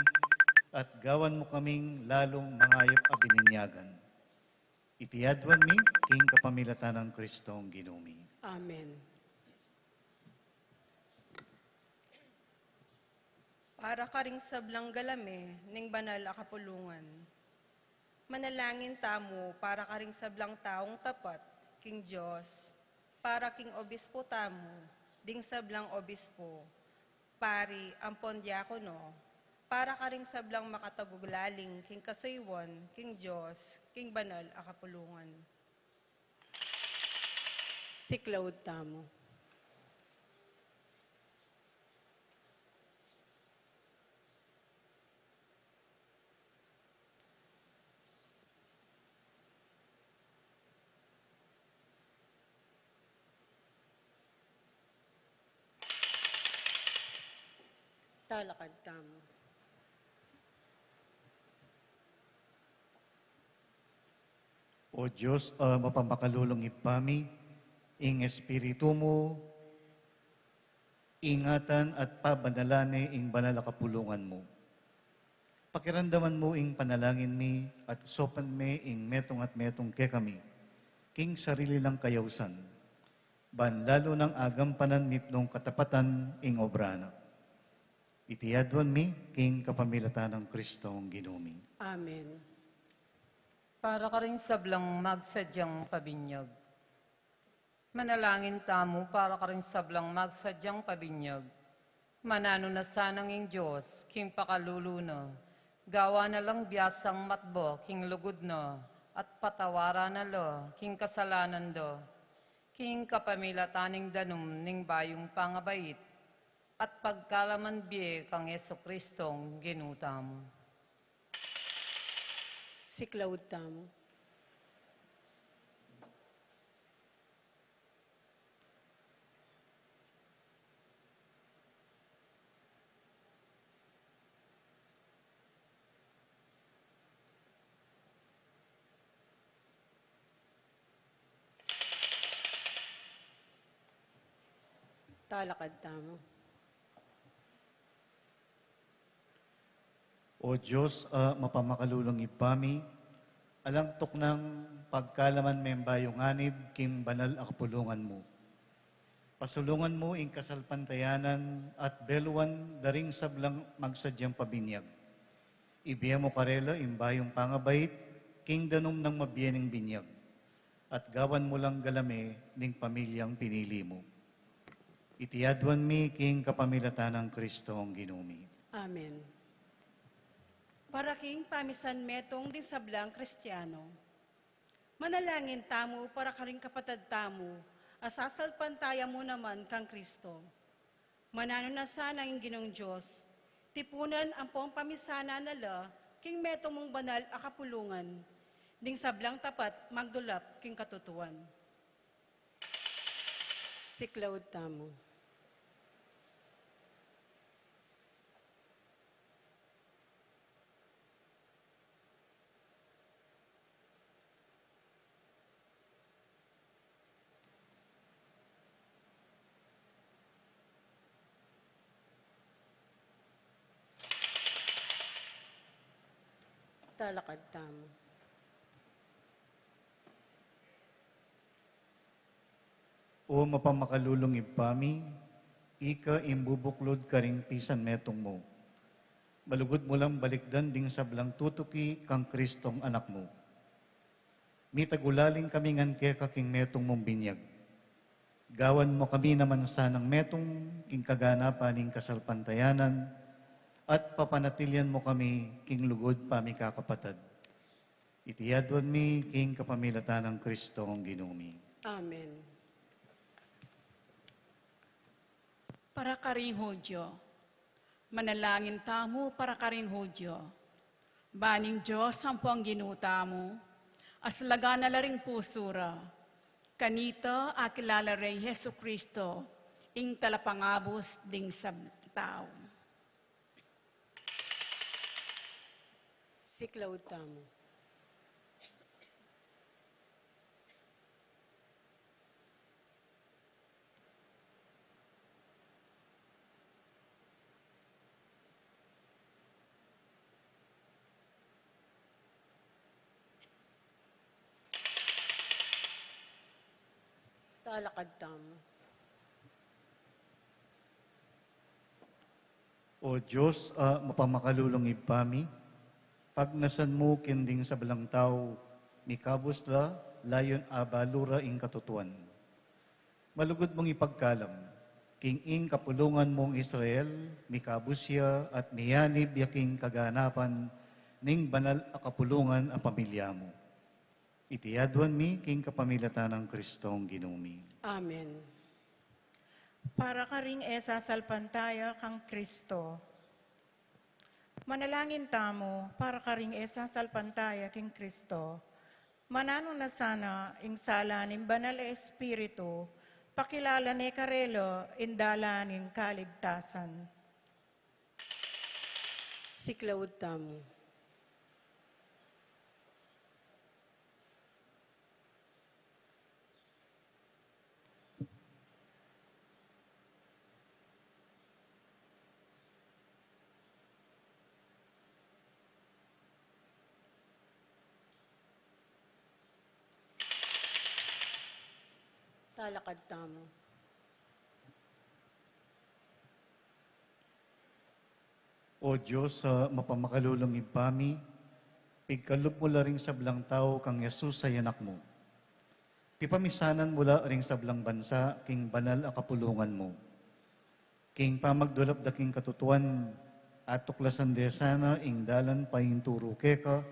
at gawan mu kaming lalung mangayap a bininyagan. Iti aduan mi king kapamilatan nang Kristong Ginu mi. Amen. Para karing sablang galame ning banal a kapulungan. Manalangin tamu para karing sablang taung tapat king Dios, para king obispo tamu, ding sablang obispo, pari, ampon diakono, para karing sablang makatagulaling king kasuyuan king Dios, king banal a kapulungan. Siklaud tamu. Talakad tamu. O Dios a mapamakalulung Ibpa mi, ing Espiritu mu, ingatan at pabanalan ne ing banal a kapulungan mu. Pakiramdaman mu ing panalangin mi at saupan me ing metung at metung kekami king sarili lang kayausan, ban lalu nang agampanan mi nung katapatan ing obra na. Iti aduan mi king kapamilatan nang Kristong Ginu mi. Amen. Para karing sablang magsadyang pabinyag. Manalangin tamu para karing sablang magsadyang pabinyag. Mananu na sanang ing Dios king pakalulu na, gawan na lang biasang matba king lugud na, at patawaran na la king kasalanan da, king kapamilatan ning danum ning bayung pangabait, at pagkalaman bie kang Jesucristong Ginu tamu. Siklaud tamu. Talakad tamu. O Dios a mapamakalulung Ibpa mi, alang tuknang pagkalaman me ing bayung anib king banal a kapulungan mu. Pasulungan mu ing kasalpantayanan at beluan da ring sablang magsadyang pabinyag. Ibie mu karela ing bayung pangabait king danum nang mabie ning binyag. at gawan mu lang galame ning pamilyang pinili mu. Iti aduan mi king kapamilatan nang Kristong Ginu mi. Amen. Para king pamisan metung ding sablang Kristiano. Manalangin tamu para karing kapatad tamu a sasalpantaya mu naman kang Kristo. Mananu na sana ing Ginung Dios, tipunan ampong pamisanan na la king metung mung banal a kapulungan, ding sablang tapat magdulap king katutuan. Siklaud tamu. Talakad tamu. O mapamakalulung Ibpa mi, ika ing bubuklud karing pisan metung mu. Malugud mu lang balikdan ding sablang tutuki kang Kristong Anak mu. Mitagulaling kami ngan keka king metung mung binyag. Gawan mu kami naman sanang metung king kaganapan ning kasalpantayanan, at papanatilian mu kami king lugud pamikakapatad. Iti aduan mi king kapamilatan nang Kristong Ginu mi. Amen. Para karing Hudyo. Manalangin tamu para karing Hudyo. Ban ing Dios ampong Ginu tamu, asalagan na la ring pusu ra. Kanita akilala reng Jesucristo, ing talapangabus ding sablang tau. Siklaud tamu. Talakad tamu. O Dios a mapamakalulung Ibpa mi, pagnasan mu king ding sablang tau, mikabus la, layun abalu ra ing katutuan. Malugud mung ipagkalam, king ing kapulungan mung Israel, mikabus ya at miyanib ya king kaganapan ning banal a kapulungan a pamilya mu. Iti aduan mi king kapamilatan nang Kristong Ginu mi. Amen. Para karing e sasalpantaya kang Kristo. Manalangin tamu para karing e sasalpantaya king Kristo. Mananu na sana ing sala ning Banal a Espiritu, pakilala ne karela ing dalan ning kaligtasan. Siklaud tamu. Talakad tamu. O Dios a mapamakalulung Ibpa mi, pigkalub mu la ring sablang tau kang Jesus a Anak mu. Pipamisanan mu la ring sablang bansa king banal a kapulungan mu. King pamagdulap da king katutuan, atuklasan de sana ing dalan painturu keka,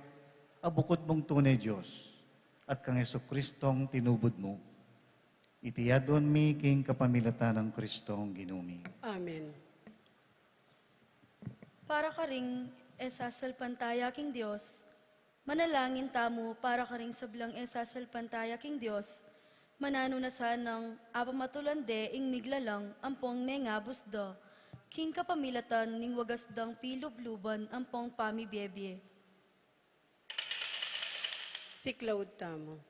a bukud mung tune Dios, at kang Jesucristong tinubud mu. Iti aduan mi king kapamilatan nang Kristong Ginu mi. Amen. Para karing e sasalpantaya king Dios, manalangin tamu para karing sablang e sasalpantaya king Dios, mananu na sanang apamatulan de ing miglalang ampong mengabus da, king kapamilatan ning wagas dang pilubluban ampong pamibiebie. Siklaud tamu.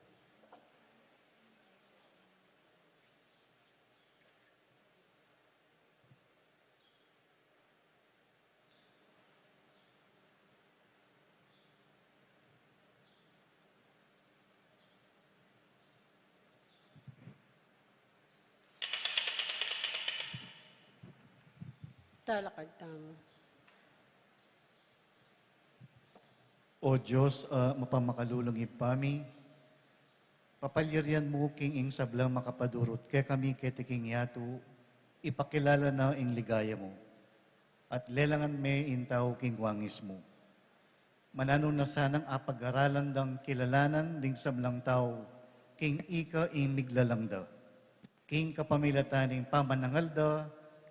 Talakad tamu. O Dios a mapamakalulung Ibpa mi, Papalyarian mu king ing sablang makapadurut kekami keti king yatu, ipakilala na ing ligaya mu, at lelangan me ing tau king wangis mu. Mananu na sanang apag-aralan dang kilalanan ding sablang tau king ika ing miglalang da, king kapamilatan ning pamanangal da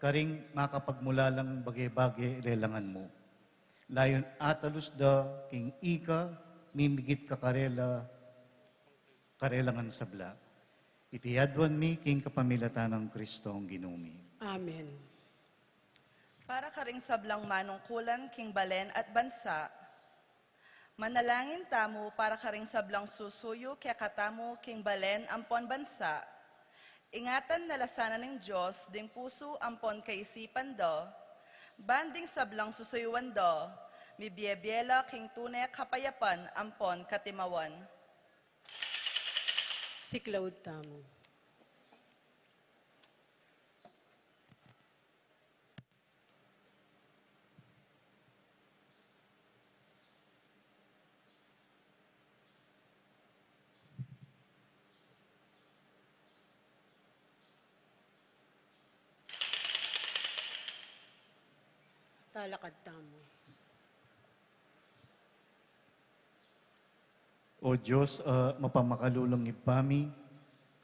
karing makapagmulalang bage-bage lelangan mu. Layun atalus da king ika mimigit ka karela, karelang sabla. Iti aduan mi king kapamilatan nang Kristong Ginu mi. Amen. Para karing sablang manungkulan king balen at bansa. Manalangin tamu para karing sablang susuyu kekatamu king balen ampon bansa. Ingatan na la sana ning Dios ding pusu ampon kaisipan da, ban ding sablang susuyuan da, mibie-bie la king tune kapayapan ampon katimawan. Siklaud tamu. Talakad tamu. O Dios, a mapamakalulung Ibpa mi,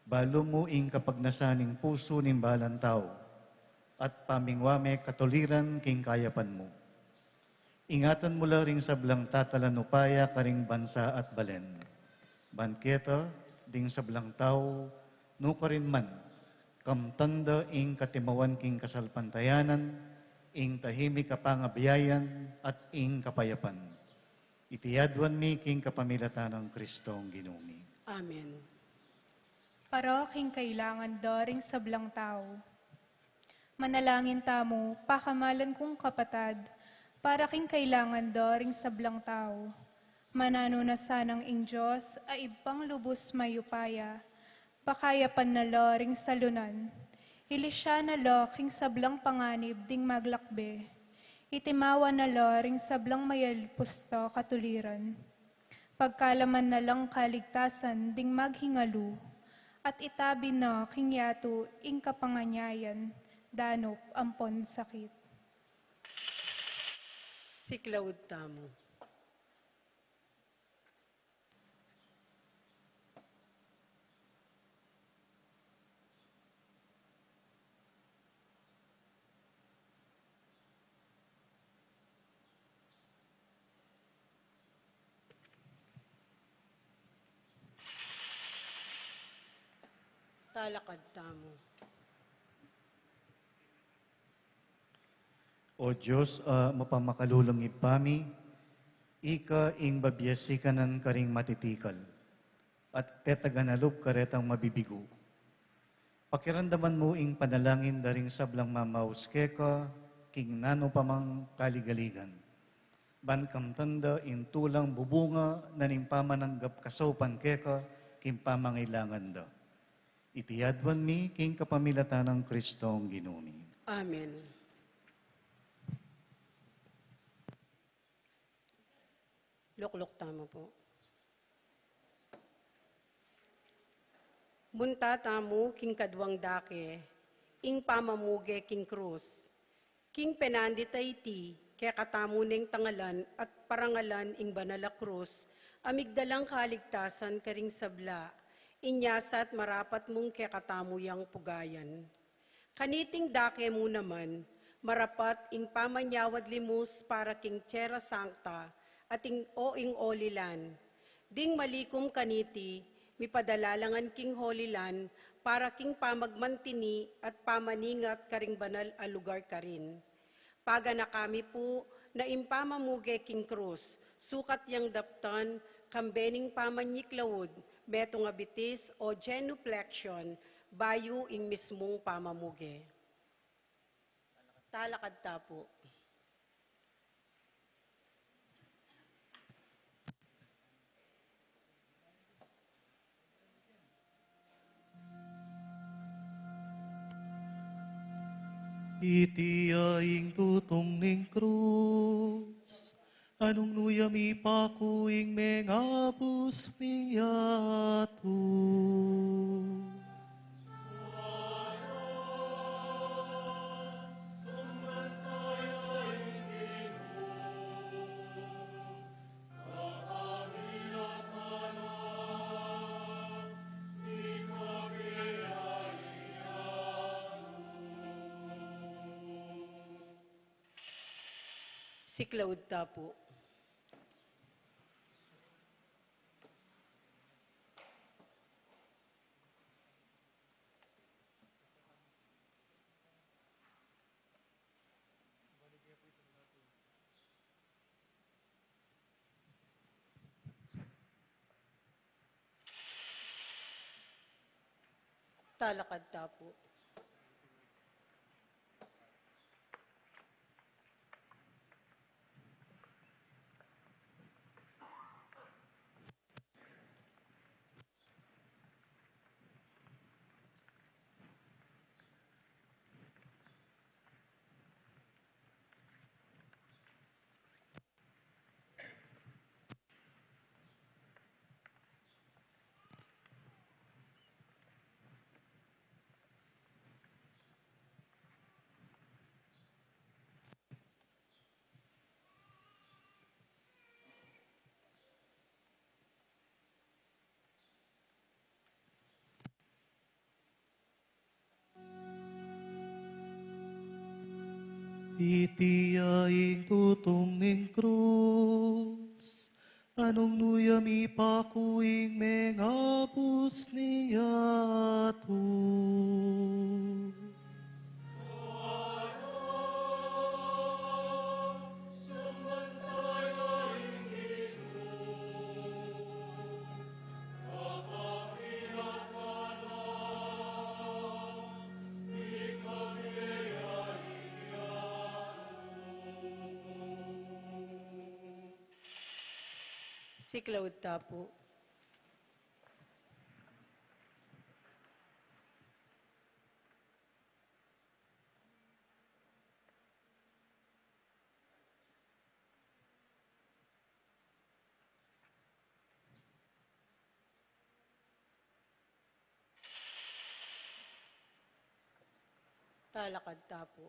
balu mu ing kapagnasan ning pusu ning balang tau, at pamingwa me katuliran king kayapan mu. Ingatan mu la ring sablang tatalan upaya karing bansa at balen. Ban keta, ding sablang tau, nukarin man, kamtan da ing katimawan king kasalpantayanan, ing tahimik a pangabiayan, at ing kapayapan. Iti aduan mi king kapamilatan nang Kristong Ginu mi. Amen. Para king kailangan da ring sablang tau. Manalangin tamu, pakamalan kung kapatad, para king kailangan da ring sablang tau. Mananu na sanang ing Dios a Ibpang lubus mayupaya, pakayapan na la ring salunan, ilisya na la king sablang panganib ding maglakbe, itimawa na la ring sablang mayalpus da katuliran. Pagkalaman na lang kaligtasan ding maghingalu, at itabi na king yatu ing kapanganyayan, danup ampon sakit. Siklaud tamu. Talakad tamu. O Dios, a mapamakalulung Ibpa mi, ika ing babiasikanan karing matitikal, at tetaganalup karetang mabibigu. Pakiramdaman mu ing panalangin da ring sablang mamaus keka king nanu pa mang kaligaligan. Ban kamtan da ing tulang bubunga na ning pamananggap kasaupan keka king pamangailangan da. Iti aduan mi king kapamilatan nang Kristong Ginu mi. Amen. Lukluk tamu pu. Munta tamu king kaduang dake, ing pamamuge king krus. King penandit a iti, kekatamu neng tangalan at parangalan ing banal a krus, a migdalang kaligtasan karing sabla, inya sa at marapat mung kekatamu yang pugayan. Kaniting dake mu naman, marapat ing pamanyawad limus para king Tierra Sancta at ing, o ing Holy Land. Ding malikum kaniti, mipadala la ngan king Holy Land para king pamagmantini at pamaningat karing banal a lugar karin. Paganaka mi pu na ing pamamuge king krus, sukat yang daptan, kambe ning pamanyiklaud, metung a bitis o genuflection, bayu ing mismung pamamuge. Talakad ta pu. Iti ya ing tutung ning krus, Anung nu ya mipaku ing mengabus ning yatu? Siklaud ta pu. Talakad ta pu. Iti ya ing tutung ning krus, anung nu ya mipaku ing mengabus ning yatu. Siklaud ta pu. Talakad ta pu.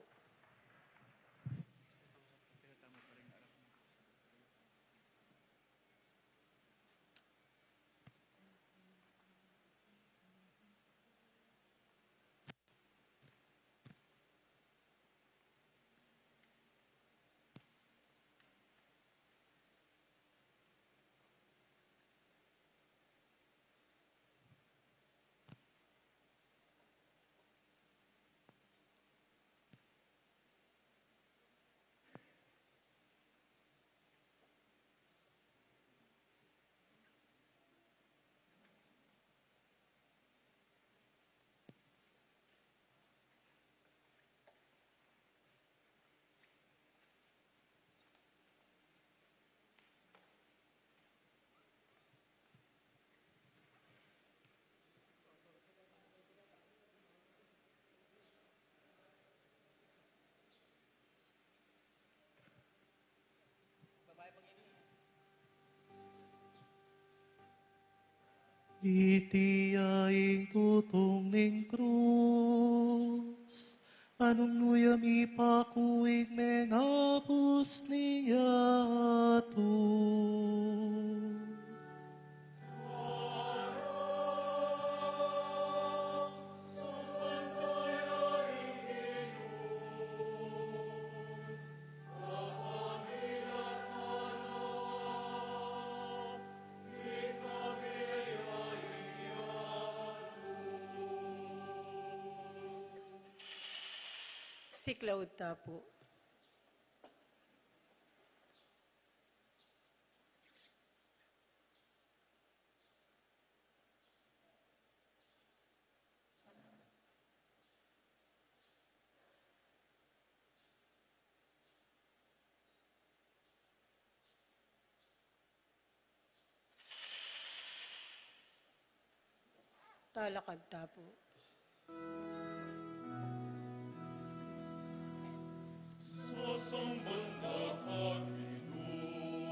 Iti ya ing tutung ning krus, anung nu ya mipaku ing mengabus ning yatu. Siklaud ta pu. Talakad ta pu. Sasamban da ka, Ginu.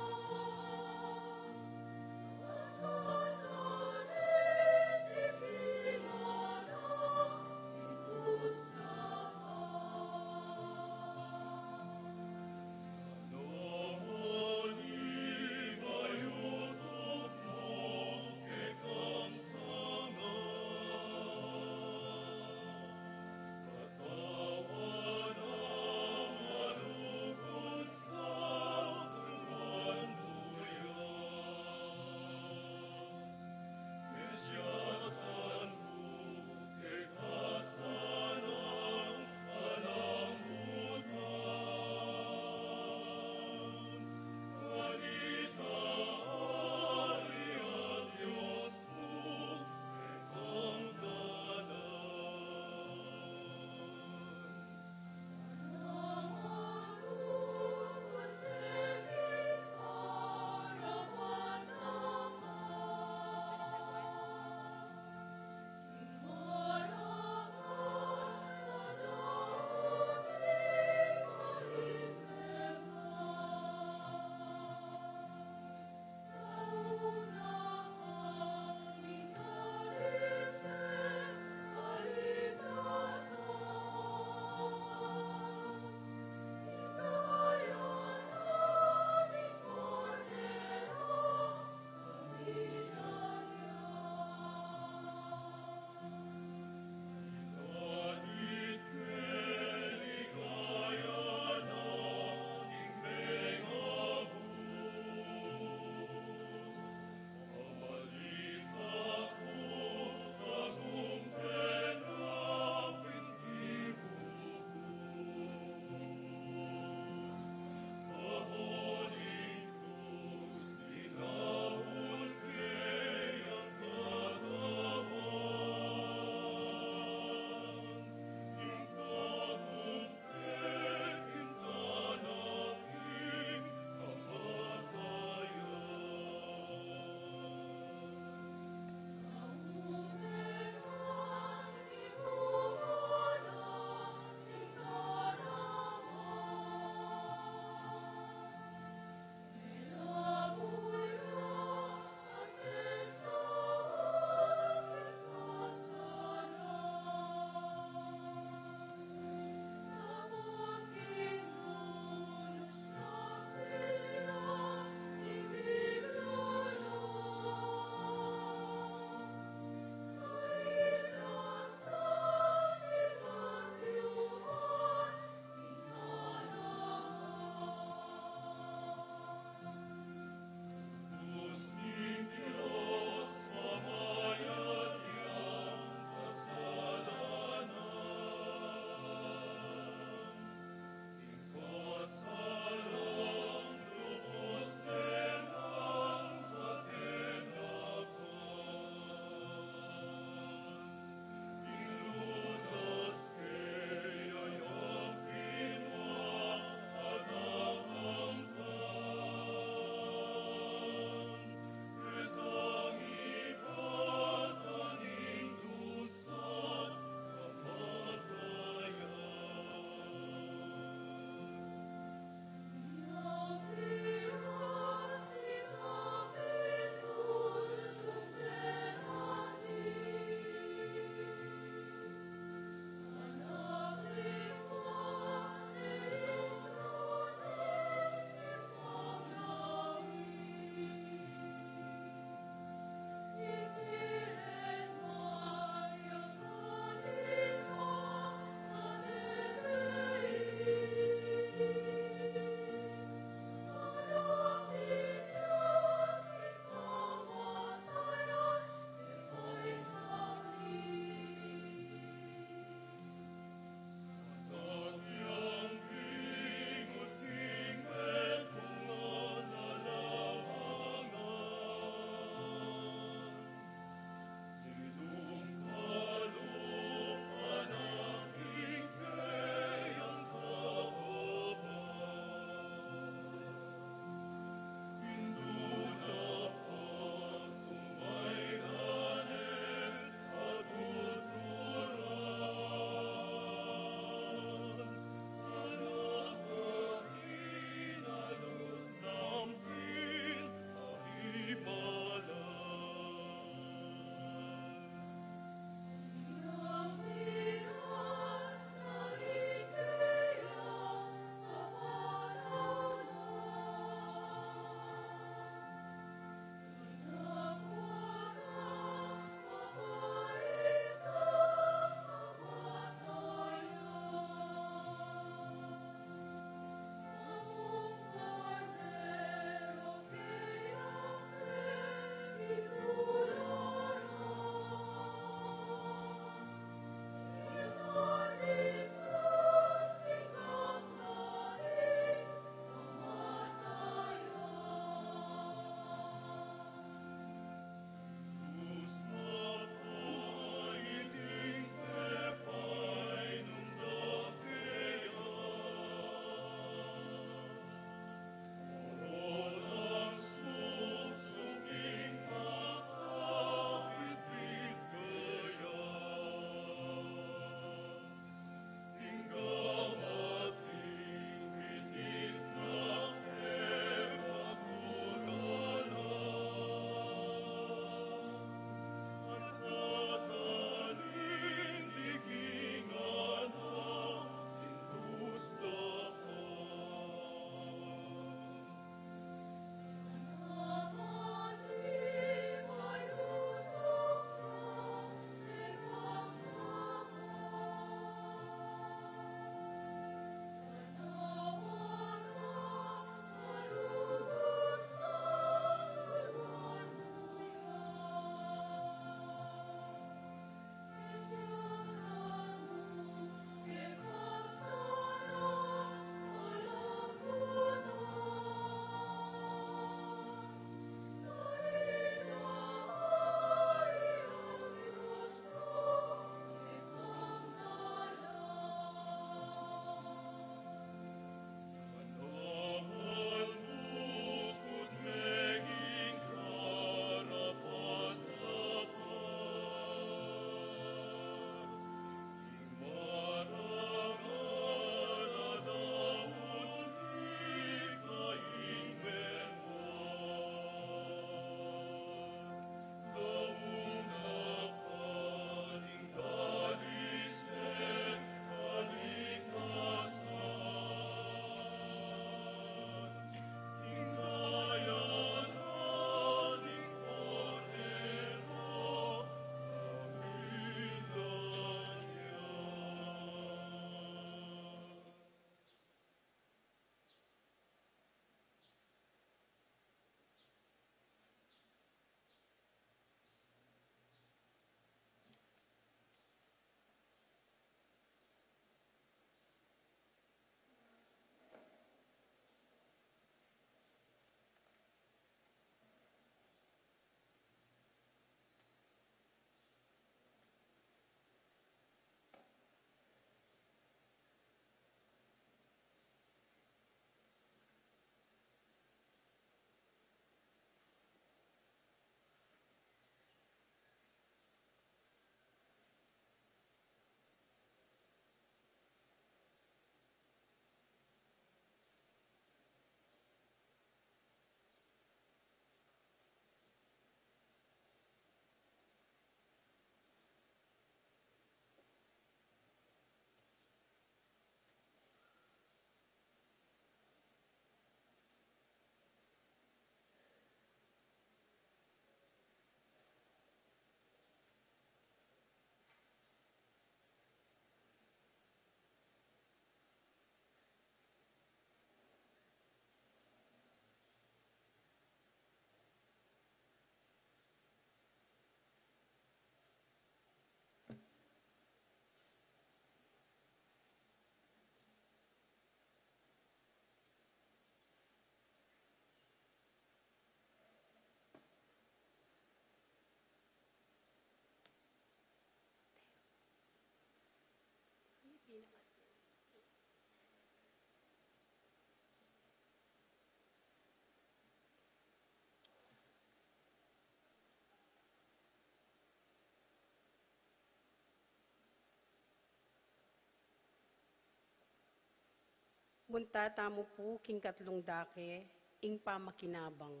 Punta tamu pu king katlung dake, ing pamakinabang.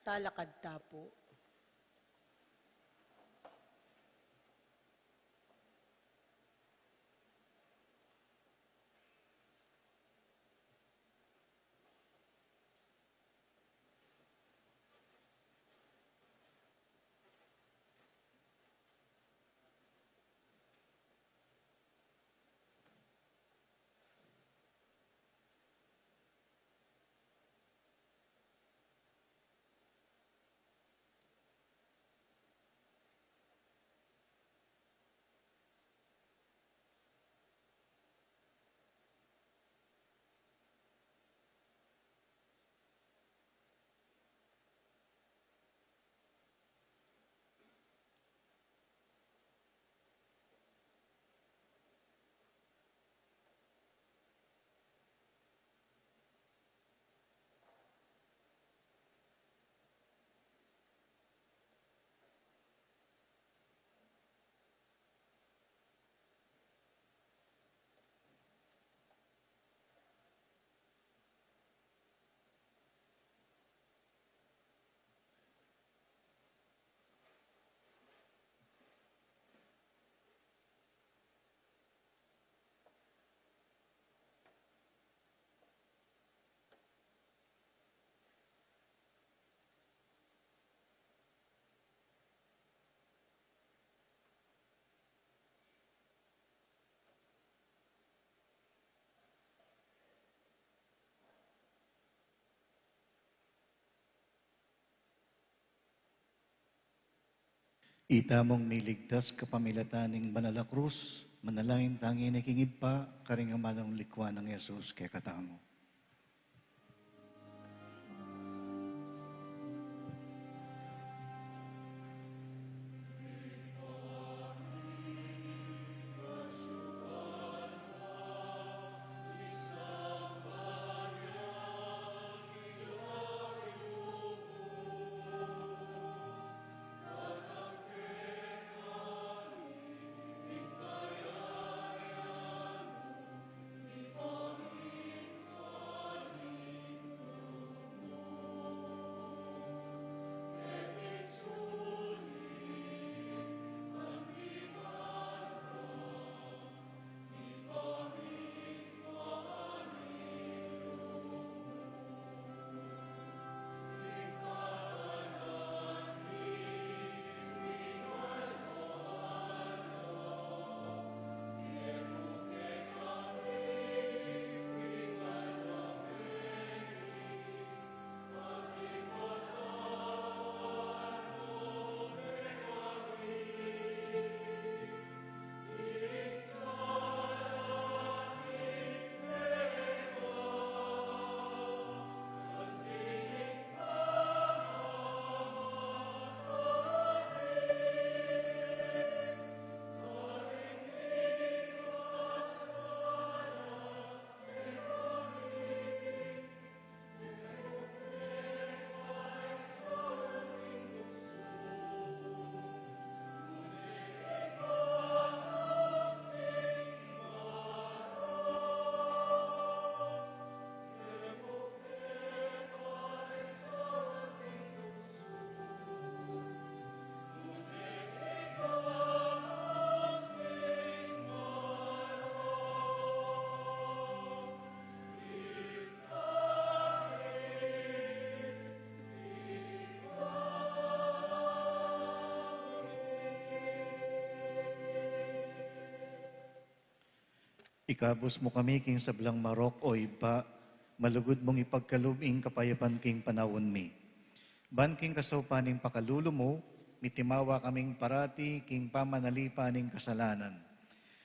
Talakad ta pu. Itamung miligtas kapamilatan ning banal a krus, manalangin tang ngeni king Ibpa, karing amanung likwan nang Jesus kekatamu. Ikabus mu kami king sablang marok, O Ibpa, malugud mung ipagkalub ing kapayapan king panaun mi. Ban king kasaupan ning pakalulu mu, mitimawa kaming parati king pamanalipan ning kasalanan.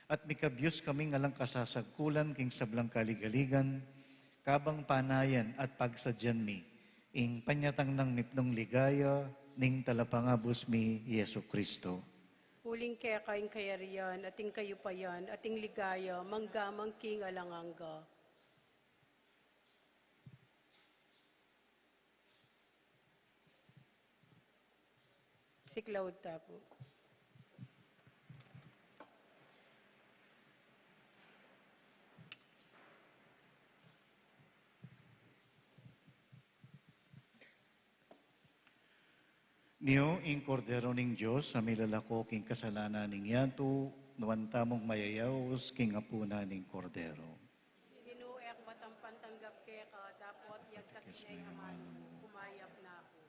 At mikabyus kaming alang kasasagkulan king sablang kaligaligan, kabang panayan at pagsadyan mi ing panyatang nang mipnung ligaya ning Talapangabus mi, Jesucristo. Uling keka ing kayarian, at ing kayupayan, at ing ligaya, mangga man king alang angga. Siklaud ta pu. Nio ing Kordero ning Dios, a milalako king kasalanan ning yatu. Nuan tamung mayayaus king apunan ning Kordero. Ginu, e ku makampantanggap keka, dapot yagkas ne ing aman mu, kumayap na ku.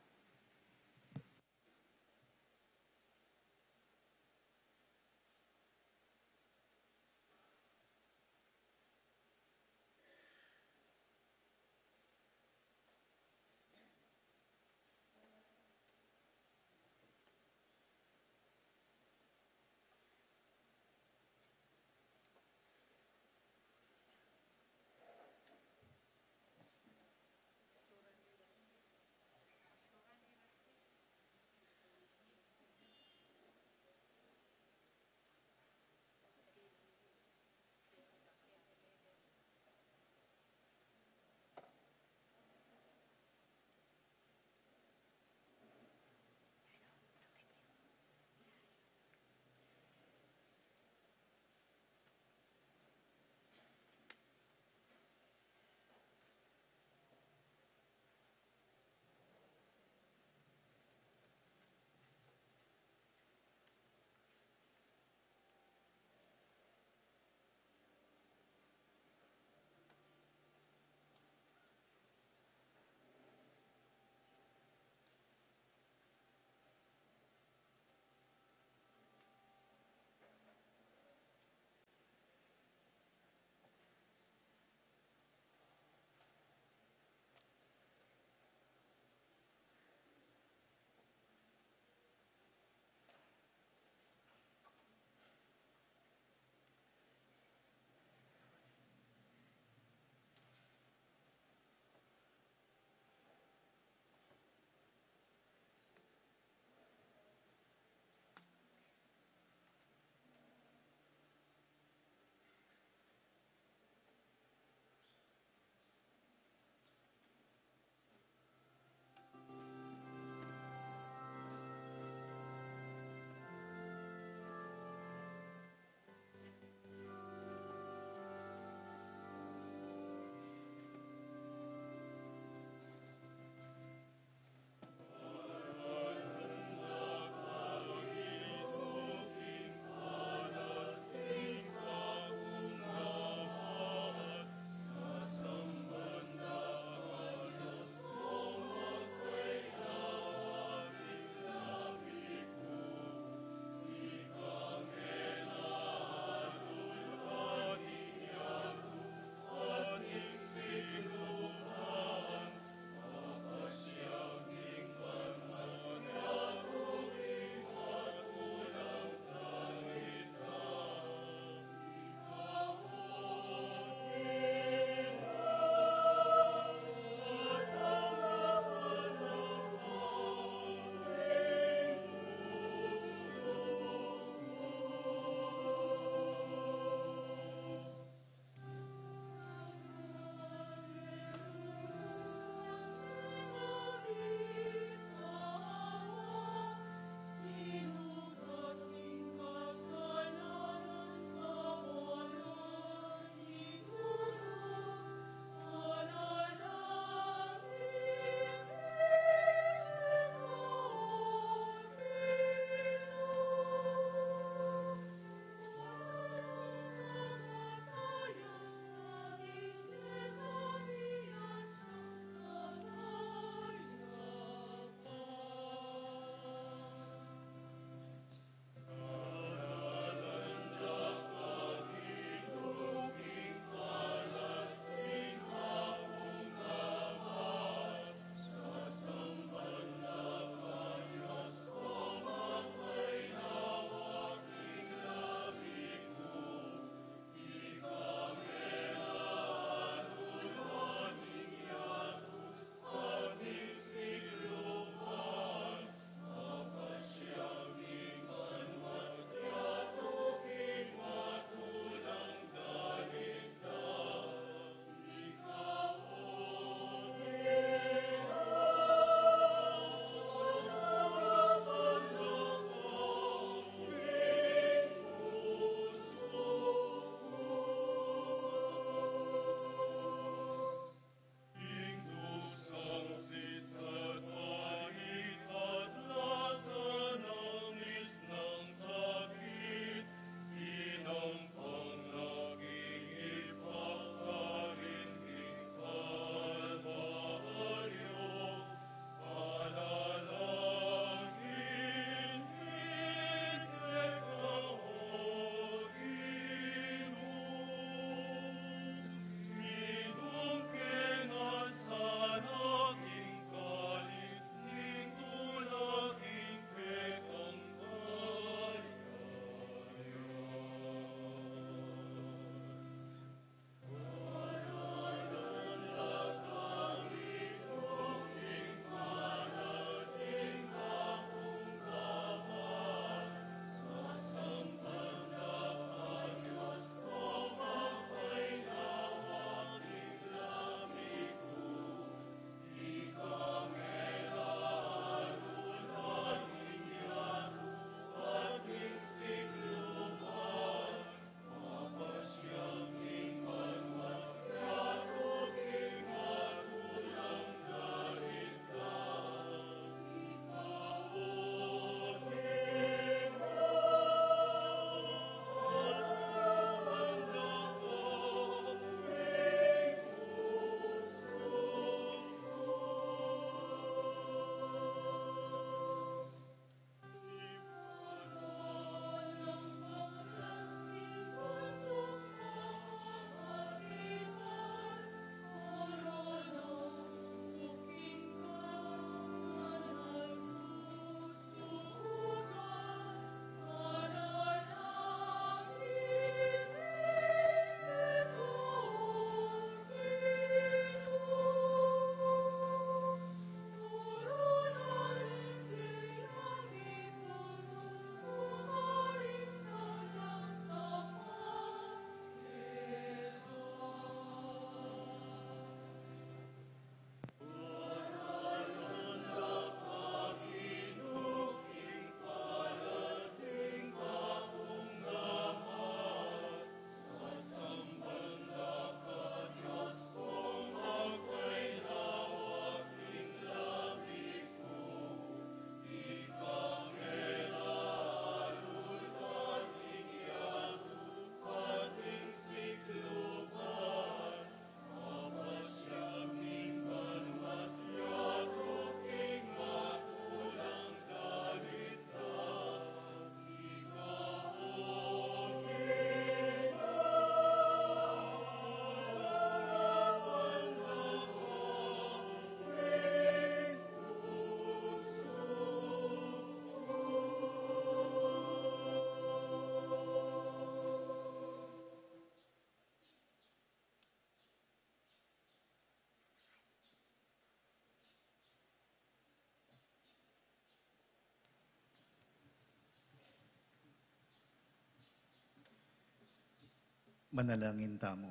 Manalangin tamu.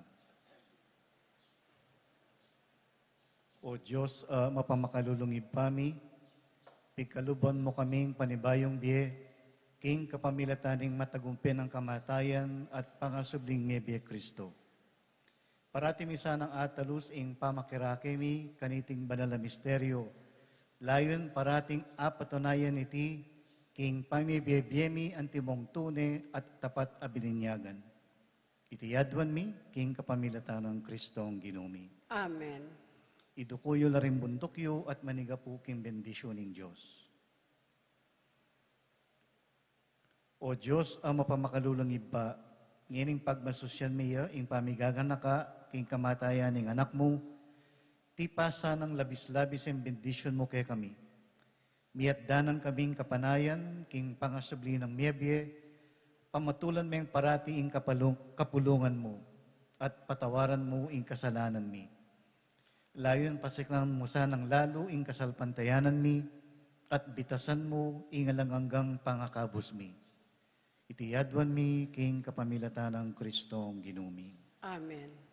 O Dios, a mapamakalulung Ibpa mi, pigkaluban mu kaming panibayung bie, king kapamilatan ning matagumpe nang kamatayan at pangasubling mie bie Kristo. Parati mi sanang atalus ing pamakirake mi kaniting banal a misteryo, layun parating apatunayan iti king pamibie-bie mi antimong tune at tapat a bininyagan. Iti yaduan mi king kapamilatan nang Kristong Ginu mi. Amen. Iduku yu la ring bunduk yu at manigapu king bendisyun ning Dios. O Dios, a mapamakalulung Ibpa, ngening pagmasusyan mi ya ing pamigaganaka king kamatayan ning Anak mu, tipasan nang labis-labis ing bendisyun mu kekami. Miatdanan kaming kapanayan king pangasubli nang mie bie, pamatulan meng parati ing kapalung-, kapulungan mu, at patawaran mu ing kasalanan mi. Layun pasiklan mu sanang lalu ing kasalpantayanan mi, at bitasan mu ing alang anggang pangakabus mi. Iti yaduan mi king kapamilatan nang Kristong Ginu mi. Amen.